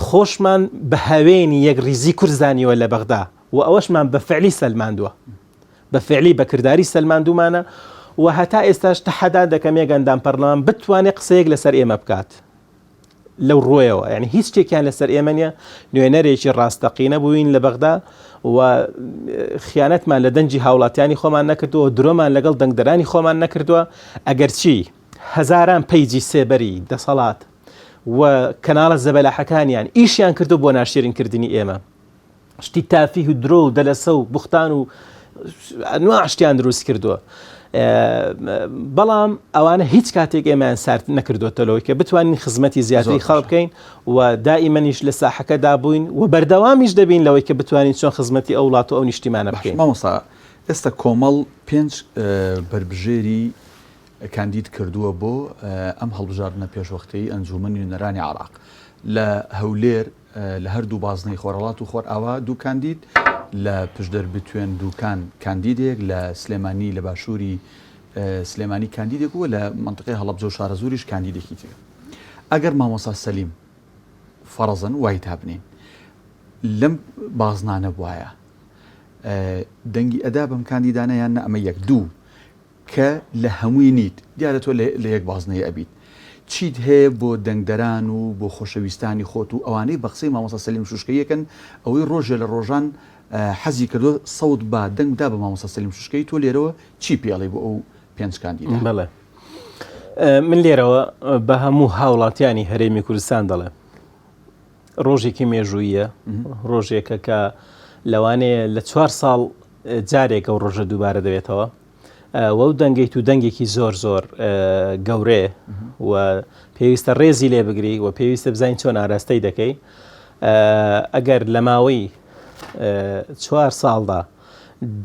خۆشمان بە هەوێنی یەک ریزی کورد زانیوە لە بەغدا و ئەوەشمان بە فعلی سەلماندووە بە فعلی بە کرداری سەلماندومانە و هەتا ئێستاش تەحەدا دەکەم یەک ئەندام پەرلەمان بتوانێت قسەیەک لەسەر ئێمە بکات لەو ڕووەیەوە یعنی هیچ شتێکیان لەسەر ئێمە نیە نوێنەرێکی ڕاستەقینە بووین لە بەغدا و خیانەتمان لە دەنگی هاوڵاتیانی خۆمان نەکردووە درۆمان لەگەڵ دەنگدەرانی خۆمان نەکردووە ئەگەرچی هەزاران پەیجی سێبەری دەسەڵات و کەناڵە زەبەلاحەکانیان ئیشیان کردو بۆ ناشرینکردنی ئێمە شتی تافیه و درۆ و دەلەسە و بوختان و ئەنواع شتیان دروست کردووە بەڵام ئەوانە هیچ کاتێک ئێمەیان سارد نەکردوێتە لەوەی کە بتوانین خزمەتی زیاتری خەڵک بکەین و دائیمەنیش لە ساحەکەدا بووین و بەردەوامیش دەبین لەوەی کە بتوانین چۆن خزمەتی ئەو وڵات و ئەو نیشتیمانە بکەین. مامۆستا ئێستا کۆمەڵ پێنج بەربژێری کاندید کردووە بۆ ئەم هەڵبژاردنە پێشوەختەی ئەنجوومەنی نوێنەرانی عێراق لە هەولێر لە هەردوو بازنەی خۆرهەڵات و خۆرئاوا دوو کاندید، لە پشدەر بتوێن دووکان کاندیدێک، لە سلێمانی لە باشووری. سلێمانی کاندیدێک و لە مەنتقەی هەڵەبجە و شارەزووریش کاندیدێکی تر. ئەگەر مامۆستا سەلیم فەڕزەن وای دابنێین لەم بازنانە بوایە دەنگی ئەدا بەم کاندیدانە یان نە ئەمە یەک دوو کە لە هەمووی نیت دیارە تۆ لە یەک بازنەی ئەبیت چیت هەیە بۆ دەنگدەران و بۆ خۆشەویستانی خۆت و ئەوانەی بە قسەی مامۆستا سەلیم شوشکەیەکن ئەوەی ڕۆژێ لە ڕۆژان حەزی کردووە سەوت با دەنگ دا بە مامۆستا سەلیم شوشکەی تۆ لێرەوە چی پێڵی بۆ ئەو پێنج کاندیدە؟ بەڵێ من لێرەوە بە هەموو هاوڵاتیانی هەرێمی کوردستان دەڵێم ڕۆژێکی مێژوویە ڕۆژێکە کە لەوانەیە لە چوار ساڵ جارێک ئەو ڕۆژە دووبارە دەبێتەوە وەو دەنگەیت و دەنگێکی زۆر زۆر گەورەیە و پێویستە ڕێزی لێ بگری و پێویستە بزانین چۆن ئاراستەی دەکەی ئەگەر لە ماوەی چوار ساڵدا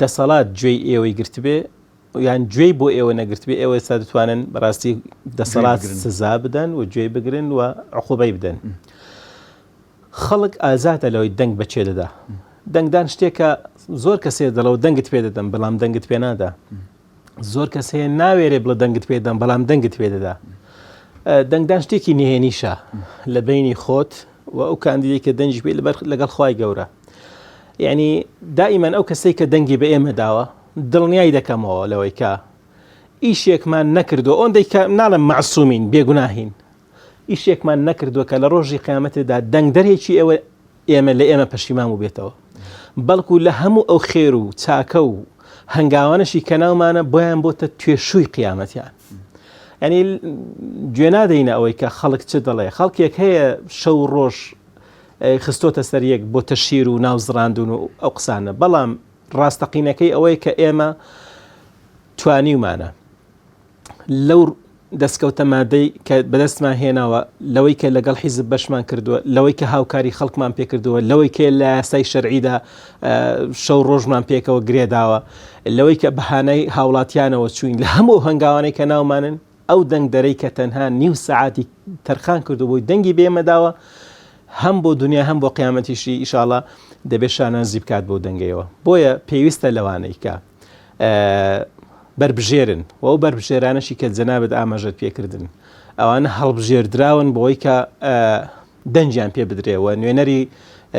دەسەڵات گوێی ئێوەی گرتبێ یان گوێی بۆ ئێوە نەگرتبێ ئێوە ئێستا دەتوانن بەڕاستی دەسەڵات سزا بدەن و گوێی بگرن و عقوبەی بدەن. خەڵک ئازادە لەوەی دەنگ بە کێ دەدا. دەنگدان شتێکە زۆر کەسێ دەڵەوە دەنگت پێ دەدەم بەڵام دەنگت پێ نادا. زۆر کەس هەیە ناوێرێ بڵە دەنگت پێ دەم بەڵام دەنگت پێ دەدا. دەنگدان شتێکی نهێنیشە لە بینی خۆت و ئەو کاندیدێک کە دەنگی پێ لەبەر لەگەڵ خوای گەورە. یعنی دائیمەن ئەو کەسەی کە دەنگی بە ئێمە داوە دڵنیای دەکەمەوە لەوەی کە ئیشێکمان نەکردو ئەوەندەی کە ناڵێم مەعسومین بێگوناهین ئیشێکمان نەکردووە کە لە ڕۆژی قیامەتێدا دەنگدەرێکی ئێوە ئێمە لە ئێمە پەشیمان بووبێتەوە بەڵکو لە هەموو ئەو خێر و چاکە و هەنگاوانەشی کە ناومانە بۆیان بۆتە توێشووی قیامەتیان ینی گوێ نادەینە ئەوەی کە خەڵک چ دەڵێ خەڵکێک هەیە شەو ڕۆژ خستۆتە سەر یەک بۆ تەشیر و ناو زڕاندون و ئەو قسانە بەڵام ڕاستەقینەکەی ئەوەیە کە ئێمە توانیومانە لەو دەستکەوتە مادەی کە بەدەستمان هێناوە لەوەی کە لەگەڵ حیزب بەشمان کردووە لەوەی کە هاوکاری خەڵکمان پێکردووە لەوەی کە لە یاسای شەرعیدا شەو ڕۆژمان پێکەوە گرێداوە لەوەی کە بەهانای هاوڵاتیانەوە چوین لە هەموو هەنگاوانەی کە ناومانن ئەو دەنگدەرەی کە تەنها نیو سەعاتی تەرخان کردو بۆی دەنگی بێمەداوە هەم بۆ دنیا هەم بۆ قیامەتیشی ئیشاڵا دەبێت شانازی بکات بۆ دەنگەیەوە بۆیە پێویستە لەوانەی کە بەربژێرن و ئەو بەربژێرانەشی کە جەنابت ئاماژەت پێکردن ئەوانە هەڵبژێردراون بۆی کە دەنگیان پێ بدرێ و نوێنەری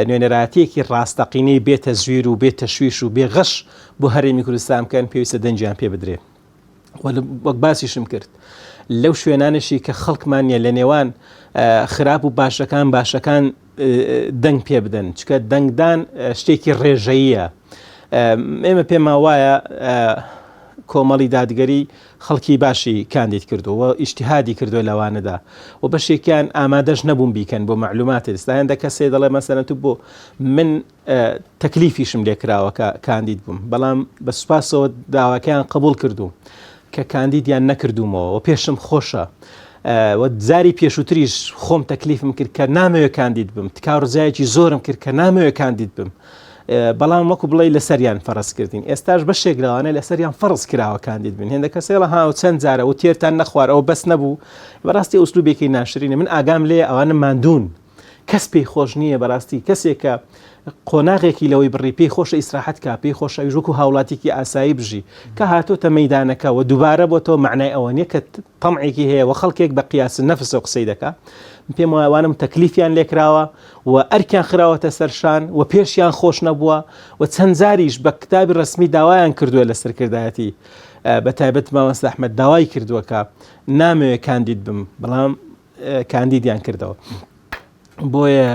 نوێنەرایەتیەکی ڕاستەقینەی بێ تەزویر و بێ تەشویش و بێ غەش بۆ هەرێمی کوردستان بکەن پێویستە دەنگیان پێ بدرێ وەک باسیشم کرد لەو شوێنانشی کە خەڵکمان نیە لە نێوان خراپ و باشەکان باشەکان دەنگ پێ بدەن چکە دەنگدان شتێکی ڕێژەیە ئێمە پێمان وایە کۆمەڵی دادگەری خەڵکی باشی کاندید کردو و ئیشتیهادی کردو لەوانەدا و بەشێکیان ئامادەش نەبوون بیکەن بۆ معلومات ئێستا هەندە کەسێ دەڵێ مەسەلەن تو بۆ من تەکلیفیشم لێکراوە کە کاندید بووم بەڵام بە سوپاسەوە داواکەیان قبول کردووم کە کاندیدیان نەکردوومەوە و پێشم خۆشە و جاری پێشووتریش خۆم تەکلیفم کرد کە نامەوێت کاندید بم تکا ڕزایەکی زۆرم کرد کە نامەوێت کاندید بم بەڵام وەکو بڵێ لەسەریان فەرز کردین ئێستاش بەشێک لەوانە لەسەریان فەرز کراوە کاندید بن هێندە کەسێڵە ها و چەند جارە و تێرتان نەخوار ئەو بەس نەبوو بەڕاستی ئوسلوبێکی ناشرینە من ئاگام لێ ئەوانە ماندوون کەس پێی خۆش نییە بەراستی کەسێک کە قۆناغێکی لەوەی بڕی پێی خۆشە ئیسراحەت کا پێی خۆشە ئەویش وەکو هاوڵاتیکی ئاسایی بژی کە هاتۆتە مەیدانەکە و دووبارە بۆتەوە مەعنای ئەوە نییە کە تەمعێکی هەیە و خەڵکێک بە قیاس نەفسەوە قسەی دەکا پێم وایە ئەوانم تەکلیفیان لێکراوە و ئەرکیان خراوەتە سەرشان و پێشیان خۆش نەبووە و چەند جاریش بە کتابی ڕسمی داوایان کردووە لە سەرکردایەتی بە تایبەت مامۆستا ئەحمەد داوای کردووە کە نامەوێ کاندید بم بەڵام کاندیدیان کردەوە. بۆیە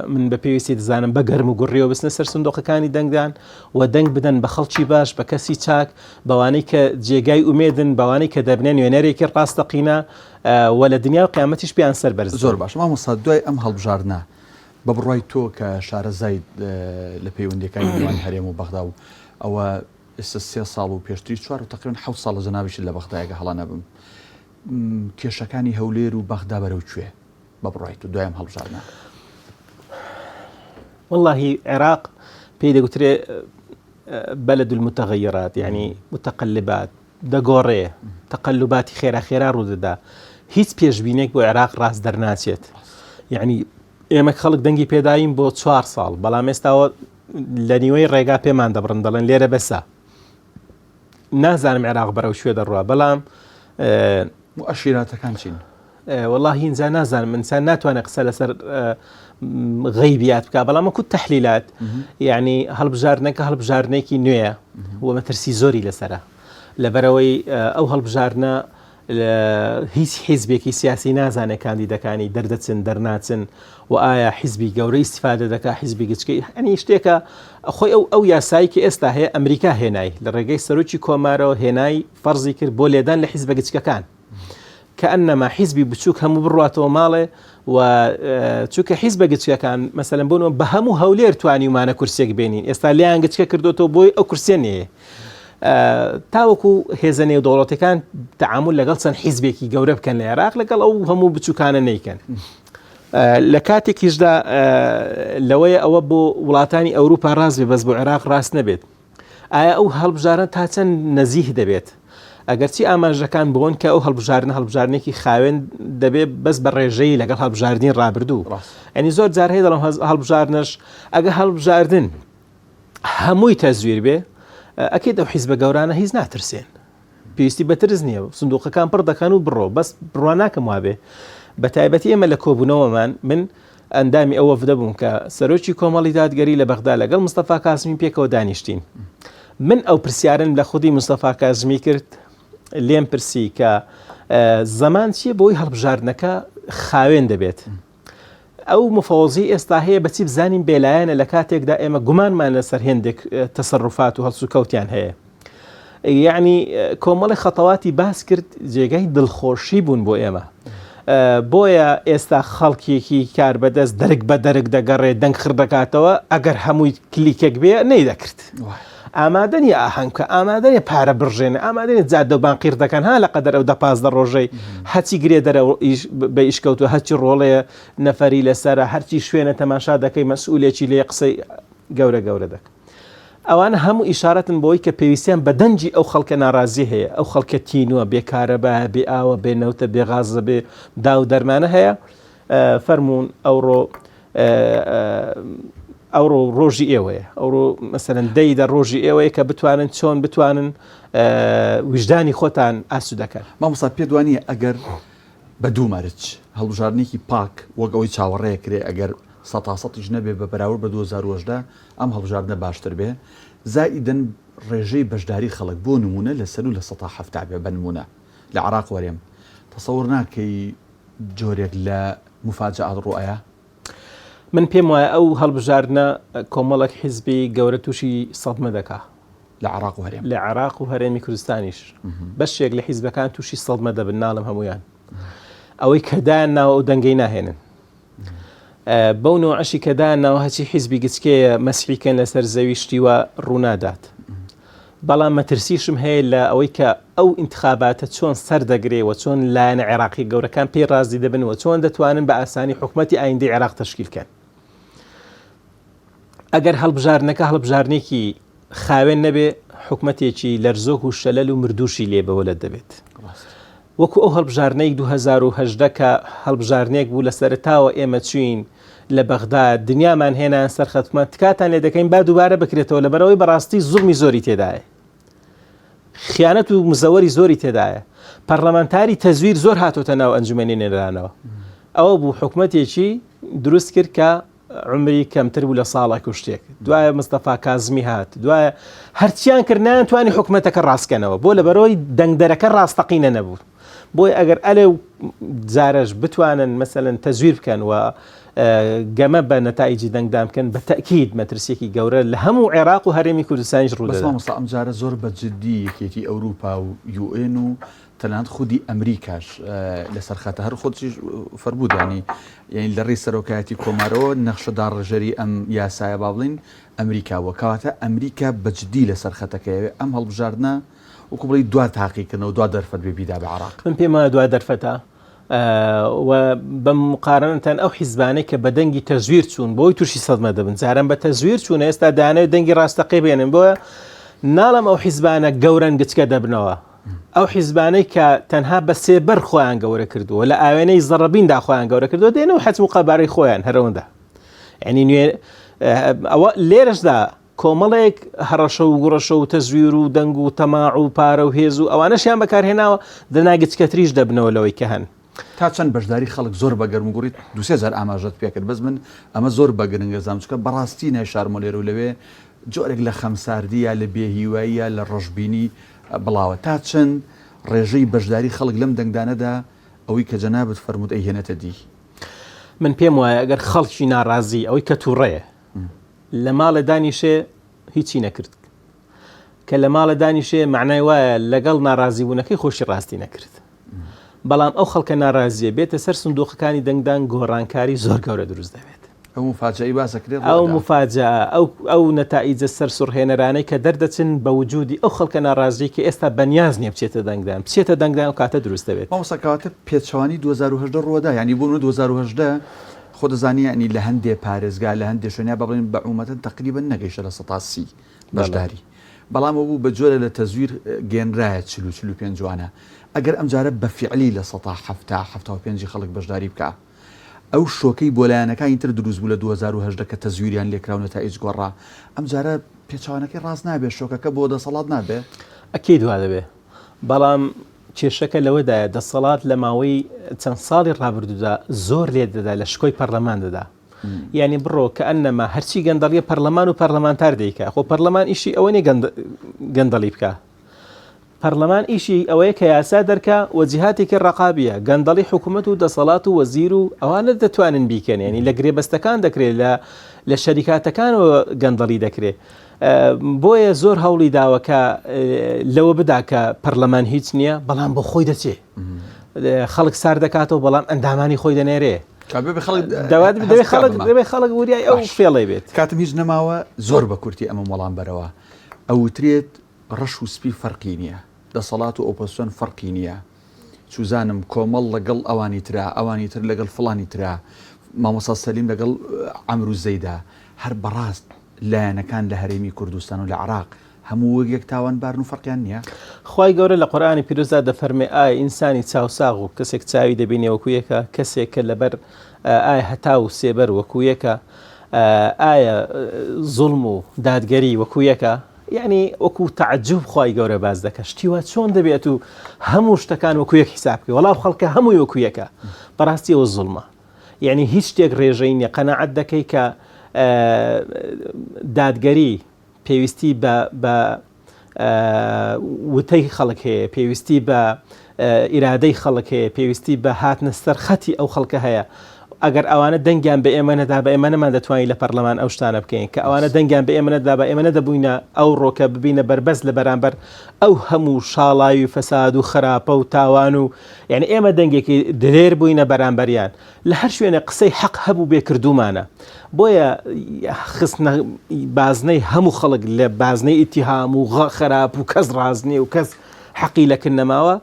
من بە پێویستی دەزانم بە گەرم و گوڕیەوە بچنە سەر سندۆقەکانی دەنگدان و دەنگ بدەن بە خەڵکی باش بە کەسی چاک بەوانەی کە جێگای ئومێدن بەوانەی کە دەبنە نوێنەرێکی ڕاستەقینە و لە دنیا و قیامەتیش پێیان سەر بەرز زۆر باش مامۆستا دوای ئەم هەڵبژاردنە بە بڕوای تۆ کە شارەزای لە پەیوەندیەکانی نێوان هەرێم و بەغدا و ئەوە ئێستا سێ ساڵ و پێشتری چوار و تقریبا حەوت ساڵە جەنابیشت لە بەغدایەکە هەڵا نەبم کێشەکانی هەولێر و بەغدا بەرەو کوێ بە بڕوای تۆ دوای ئەم هەڵبژاردنە؟ وەڵاهی عێراق پێی دەگوترێ بەلەد المتغیرات یعنی متقلبات دەگۆڕێ تەقلباتی خێرا خێرا ڕوودەدا هیچ پێشبینێک بۆ عێراق ڕاست دەرناچێت یعنی ئێمە خەڵک دەنگی پێداین بۆ چوار ساڵ بەڵام ئێستاوە لە نیوەی ڕێگا پێمان دەبڕن دەڵێن لێرە بەسە. نازانم عێراق بەرەو کوێ دەڕوا بەڵام موئەشیراتەکان چین؟ وەڵاهی ئینجا نازانم ئینسان ناتوانێت قسە لەسەر غەیبیات بکە بەڵام وەکو تەحلیلات یعنی هەڵبژاردنەکە هەڵبژاردنێکی نوێیە و مەترسی زۆری لەسرە لەبەرەوەی ئەو هەڵبژاردنە هیچ حیزبێکی سیاسی نازانێت کاندیدەکانی دەردەچن دەرناچن و ئایا حیزبی گەورە ئیسیفادە دەکا حیزبی گچکەی هەنی شتێکە خۆی ئەو ئەو یاسایی کە ئێستا هەیە ئەمریکا هێنای لە ڕێگەی سەرۆکی کۆمارەوە هێنای فەرزی کرد بۆ لێدان لە حیزبە گچکەکان کەئەنەما حیزبی بچووک هەموو بڕاتەوە ماڵێ و چونکە حیزبە گچکەکان مەسەلەن بۆ بە هەموو هەولێر توانیومانە کورسێک بێنین ئێستا لیان گچکە کردوێتەوە بۆی ئەو کورسێ نەیە تاوەکو هێزە نێودەوڵەتەکان تعامل لەگەڵ چەند حیزبێکی گەورە بکەن لە عێراق لەگەڵ ئەو هەموو بچووکانە نیکەن. لە کاتێکیشدا لەوەیە ئەوە بۆ وڵاتانی ئەوروپا ڕاست بێ بەس بۆ عێراق ڕاست نەبێت ئایا ئەو هەڵبژاردنە تا چەند نەزیه دەبێت؟ ئەگەرچی ئاماژەکان بۆن کە ئەو هەڵبژاردنە هەڵبژاردنێکی خاوێن دەبێت بەس بە ڕێژەی لەگەڵ هەڵبژاردنی ڕابردوو ئەنی زۆر جار هەیە دەڵم هەڵبژاردنەش ئەگە هەڵبژاردن هەمووی تەزویر بێ ئەکید ئەو حیزبە گەورانە هیچ ناترسێن پێویستی بە ترس نییە سندوقەکان پڕ دەکەن و بڕۆ بەس بڕوا ناکەم وابێ بە تایبەتی ئێمە لە کۆبوونەوەمان من ئەندامی ئەو وەفدە بووم کە سەرۆکی کۆمەڵی دادگەری لە بەغدا لەگەڵ مستەفا کازمی پێکەوە دانیشتین من ئەو پرسیارم لە خودی مستەفا کازمی کرد لێم پرسی کە زەمان چییە بۆی هەڵبژاردنەکە خاوێن دەبێت ئەو مفەوەزی ئێستا هەیە بەچی بزانین بێلایەنە لە کاتێکدا ئێمە گومانمان لەسەر هێندێک تەسەروفات و هەڵسوکەوتیان هەیە یەعنی کۆمەڵی خەتەواتی باس کرد جێگای دڵخۆشی بوون بۆ ئێمە. بۆیە ئێستا خەڵکێکی کار بەدەست دەرک بە دەرک دەگەڕێ دەنگ خڕ دەکاتەوە ئەگەر هەمووی کلیکێک بێ نەیدەکرد. ئامادە نیە ئاهەنگ بکە ئامادە نیە پارە بڕژێنێ ئامادە نیە جادە و بان قیڕ دەکەن ها لە قەدەر ئەو دە پازدە ڕۆژەی هەچی گرێ دەرە بە ئیش کەوتووە هەچی ڕۆڵەیە نەفەری لەسەرە هەرچی شوێنە تەماشا دەکەی مەسئولێکی لێ قسەی گەورە گەورە دەکە. ئەوانە هەموو ئیشارەتن بەوەی کە پێویستیان بە دەنگی ئەو خەڵکە ناڕازیە هەیە، ئەو خەڵکە تینووە، بێ کارەبایە، بێ ئاوە، بێ نەوتە، بێ غازە، بێ داو و دەرمانە هەیە، فەرموون ئەوڕۆ ئەوڕۆ ڕۆژی ئێوەیە، ئەوڕۆ مەسەلەن دەی دە ڕۆژی ئێوەیە کە بتوانن چۆن بتوانن ویژدانی خۆتان ئاسوودەکەن. مامۆستا پێت وانییە ئەگەر بە دوو مەرج هەڵبژاردنێکی پاک وەک ئەوەی چاوەڕێکرێ ئەگەر سەتاسەتیش نەبێ بە بەراورد بە 2018 ئەم هەڵبژاردنە باشتر بێ زائیدەن ڕێژەی بەشداری خەڵک بۆ نموونە لە سەروو 70% بێ بە نموونە لە عێراق وەرێم تەسەور ناکەی جۆرێک لە موفاجەئات ڕوو ئەیا؟ من پێم وایە ئەو هەڵبژاردنە کۆمەڵێک حیزبی گەورە تووشی سەدمە دەکا. لە عێراق و هەرێم. لە عێراق و هەرێمی کوردستانیش بەشێک لە حیزبەکان تووشی سەدمە دەبن ناڵم هەمویان. ئەوەی کە دایان ناوە ئەو دەنگەی ناهێنن. بەو نەوعەشی کە دایان ناوە هەچی حیزبی گچکەیە مەسحی کەن لەسەر زەوی شتی وا ڕوونادات. بەڵام مەترسیشم هەیە لە ئەوەی کە ئەو ئینتخاباتە چۆن سەر دەگرێ و چۆن لایەنە عێراقیە گەورەکان پێی ڕازی دەبن و چۆن دەتوانن بە ئاسانی حکومەتی ئایندەی عێراق تەشکیل کەن. ئەگەر هەڵبژاردنەکە هەڵبژاردنێکی خاوێن نەبێ حکومەتێکی لەرزۆک و شەلەل و مردووشی لێ بەوەلەت دەبێت. وەکو ئەو هەڵبژاردنەی 2018 کە هەڵبژاردنێک بوو لە سەرەتاوە ئێمە چوین لە بەغدا دنیامان هێنان سەر خەتمان تکاتان لێ دەکەین با دووبارە بکرێتەوە لەبەرەوەی بەڕاستی زوڵمی زۆری تێدایە خیانەت و مزەوەری زۆری تێدایە پەرلەمانتاری تەزویر زۆر هاتۆتە ناو ئەنجومەنی نوێنەرانەوە ئەوە بوو حکومەتێکی دروست کرد کە عومری کەمتر بوو لە ساڵێک و شتێک دوایە مستەفا کازمی هات دوایە هەرچیان کرد نایانتوانی حکومەتەکە ڕاستکەنەوە بۆ لەبەرەوەی دەنگدەرەکە ڕاستەقینە نەبوو بۆیە ئەگەر ئەلێ و جارەش بتوانن مەسەلەن تەزویر بکەن و گەمە بە نەتایجی دەنگدان بکەن بە تەکید مەترسیەکی گەورە لە هەموو عێراق و هەرێمی کوردستانیش ڕوو بەس مامۆستا ئەم جارە زۆر بە جدی یەکێتی ئەوروپا و یوئێن و تەنانەت خودی ئەمریکاش لەسەر خەتە هەر خۆتیش فەرمووت ینی یعنی لە ڕێی سەرۆکایەتی کۆمارەوە نەخشە داڕێژەری ئەم یاسایە با بڵین ئەمریکا بووە کەواتە ئەمریکا بە جدی لەسەر خەتەکەیەوێ ئەم هەڵبژاردنە وەکو بڵێی دوا تاقیکردنەوە دوا دەرفەت بێ بیدا بە عێراق. من پێم وایە دوا دەرفەتە و بە مقارنەتەن ئەو حیزبانەی کە بە دەنگی تەزویر چوون بۆی تووشی سەدمە دەبن جاران بە تەزویر چوون ئێستا دانەوێت دەنگی ڕاستەقی بێنن بۆیە ناڵم ئەو حیزبانە گەورەن گچکە دەبنەوە ئەو حیزبانەی کە تەنها بە سێبەر خۆیان گەورە کردووە لە ئاوێنەی زەڕەبیندا خۆیان گەورە کردووە دێنەوە حەجم و قەبارەی خۆیان هەرەوەندە یعنی نوێ ئەوە لێرەشدا. کۆمەڵێک هەڕەشە و گوڕەشە و تەزویر و دەنگ و تەماع و پارە و هێز و ئەوانەشیان بەکارهێناوە دەنا گچکەتریش دەبنەوە لەوەی کە هەن. تا چەند بەشداری خەڵک زۆر بە گەرموگوڕی دوسێ جار ئاماژەت پێکرد بەس من ئەمە زۆر بە گرنگ ئەزانم چونکە بەڕاستی نایشارمەوە لێرە و لەوێ جۆرێک لە خەمساردی یا لە بێهیوایی یا لە ڕەشبینی بڵاوە تا چەند ڕێژەی بەشداری خەڵک لەم دەنگدانەدا ئەوەی کە جەنابت فەرمووت ئەیهێنێتە دی؟ من پێم وایە ئەگەر خەڵکی ناڕازی ئەوەی کە تووڕەیە لە ماڵێ دانیشێ هیچی نەکرد کە لە ماڵێ دانیشێ معنای وایە لەگەڵ ناڕازیبوونەکەی خۆشی ڕاستی نەکرد بەڵام ئەو خەڵکە ناڕازیە بێتە سەر سندوقەکانی دەنگدان گۆڕانکاری زۆر گەورە دروست دەبێت. ئەو موفاجەئەی باس ئەکرێت ڕوو ئەو موفاجەئە، ئەو ئەو نەتائیجە سەرسوڕهێنەرانەی کە دەردەچن بە وجودی ئەو خەڵکە ناڕازیەی کە ئێستا بەنیاز نیە بچێتە دەنگدان، بچێتە دەنگدان ئەو کاتە دروست دەبێت. مامۆستا کەواتە پێچەوانەی 2018 ڕووەدا یانی بۆ نمونە 2018 خۆ دەزانی یانی لە هەندێ پارێزگا لە هەندێ شوێن یا با بڵێین بە عومەتەن تەقریبەن نەگەیشتە 30% بەشداری بەڵام ئەو بوو بە جۆرێ لە تەزویر گەێنرایە 40 و 45 وانە ئەگەر ئەمجارە بە فیعلی 70% 75 ی خەڵک بەشداری بکا ئەو شۆکەی بۆ لایەنەکانی تر دروست بوو لە 2018 کە تەزویریان لێکرا و نەتائیج گۆڕا ئەمجارە پێچەوانەکەی ڕاست نابێ شۆکەکە بۆ دەسەڵات نابێ؟ ئەکید وا دەبێ بەڵام کێشەکە لەوەدایە دەسەڵات لە ماوەی چەند ساڵی ڕابردوودا زۆر لێ دەدا لە شکۆی پەرلەمان دەدا یعنی بڕۆ کە ئەنەما هەرچی گەندەڵیە پەرلەمان و پەرلەمانتار دەیکا خۆ پەرلەمان ئیشی ئەوە نیە گەندەڵی بکە پەرلەمان ئیشی ئەوەیە کە یاسا دەرکا و جیهاتێکی ڕەقابیە گەندەڵی حکوومەت و دەسەڵات و وەزیر و ئەوانە دەتوانن بیکەن ینی لە گرێبەستەکان دەکرێت لە لە شەریکاتەکانەوە گەندەڵی دەکرێت بۆیە زۆر هەوڵی داوە کە لەوە بدا کە پەرلەمان هیچ نییە بەڵام بۆ خۆی دەچێ خەڵک سار دەکاتەوە بەڵام ئەندامانی خۆی دەنێرێ دەبێ خەڵک وریای ئەو فێڵێ بێت کاتم هیچ نەماوە زۆر بە کورتی ئەمە وەڵام بەرەوە ئەوترێت ڕەش و سپی فەرقی نییە دەسەڵات و ئۆپۆزسیۆن فەرقی نییە چوزانم کۆمەڵ لەگەڵ ئەوانی ترا ئەوانی تر لەگەڵ فڵانی ترا مامۆستا سەلیم لەگەڵ عەمرو زەیدا هەر بەڕاست لایەنەکان لە هەرێمی کوردستان و لە عێراق هەموو وەک یەک تاوانبارن و فەرقیان نییە؟ خوای گەورە لە قورئانی پیرۆزدا دەفەرمێ ئایا ئینسانی چاوساغ و کەسێک چاوی دەبینێ وەکو یەکە؟ کەسێک کە لەبەر ئایا هەتاو و سێبەر وەکو یەکە؟ ئایا زوڵم و دادگەری وەکو یەکە؟ یەعنی وەکو تەعجوب خوای گەورە باس دەکە شتی وا چۆن دەبێت و هەموو شتەکان وەکو یەک حیساب بکەی وەڵا خەڵکە هەمووی وەکو یەکە بەڕاستی ئەوە زوڵمە یعنی هیچ شتێک ڕێژەی نییە قەناعەت دەکەی کە دادگەری پێویستی بە بە وتەی خەڵک هەیە پێویستی بە ئیرادەی خەڵک هەیە پێویستی بە هاتنە سەر خەتی ئەو خەڵکە هەیە ئەگەر ئەوانە دەنگیان بە ئێمە نەدا بە ئێمە نەمان دەتوانین لە پەرلەمان ئەو شتانە بکەین کە ئەوانە دەنگیان بە ئێمە نەدا بە ئێمە نەدەبووینە ئەو ڕۆکە ببینە بەربەست لە بەرامبەر ئەو هەموو شاڵاوی فەساد و خراپە و تاوان و یعنی ئێمە دەنگێکی دلێر بووینە بەرامبەریان لە هەر شوێنێک قسەی حەق هەبوو بێ کردوومانە بۆیە خستنە بازنەی هەموو خەڵک لە بازنەی ئیتیهام و خراپ و کەس ڕاست نییە و کەس حەقی لە کن نەماوە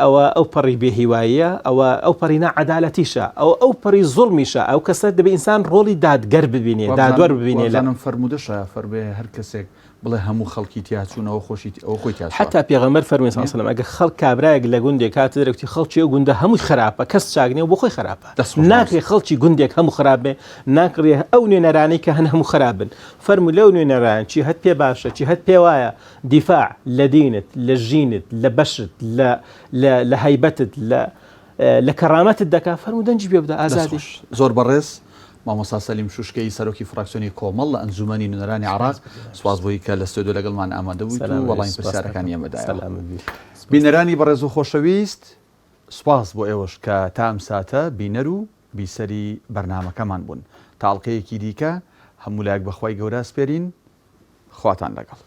ئەوە ئەو پەڕی بێهیواییە ئەوە ئەو پەڕی ناعەدالەتیشە ئەو ئەو پەڕی زوڵمیشە ئەو کەسە دەبێ ئینسان ڕۆڵی دادگەر ببینێ دادوەر ببینێ لە فەرموودەشە فەرموێ هەر کەسێک بڵێ هەموو خەڵکی تیا چوون ئەوە خۆشی ئەوە خۆی تیا چووە. حەتا پێغەمبەر فەرمووی صلی اللە علیە وسلم ئەگەر خەڵک کابرایەک لە گوندێک هاتە دەرێ گوتی خەڵکی ئەو گوندە هەمووی خراپە کەس چاک نییە و بۆ خۆی خراپە دەست خۆش ناکرێ مامۆستا. خەڵکی گوندێک هەموو خراپ بێ ناکرێ ئەو نوێنەرانەی کە هەن هەموو خراپ بن فەرموو لەو نوێنەران چی هەت پێ باشە چی هەت پێ وایە دیفاع لە دینت لە ژینت لە بەشت لە لە لە هەیبەتت لە لە کەڕامەتت دەکا فەرموو دەنگی پێ بدە دەست ئازادی. خۆش زۆر بەڕێز مامۆستا سەلیم شوشکەیی سەرۆکی فراکسیۆنی کۆمەڵ لە ئەنجومەنی نوێنەرانی عێراق سوپاس بۆی کە لە ستۆدیۆ لەگەڵمان ئامادە بوویت و سەلامت بی وەڵامی سوپاس دەکەم پرسیارەکانی ئێمە دایەوە. سەلامت بی سوپاس. بینەرانی بەڕێز و خۆشەویست سوپاس بۆ ئێوەش کە تا ئەم ساتە بینەر و بیسەری بەرنامەکەمان بوون. تا ئەڵقەیەکی دیکە هەموو لایەک بە خوای گەورە ئەسپێرین. خواتان لەگەڵ.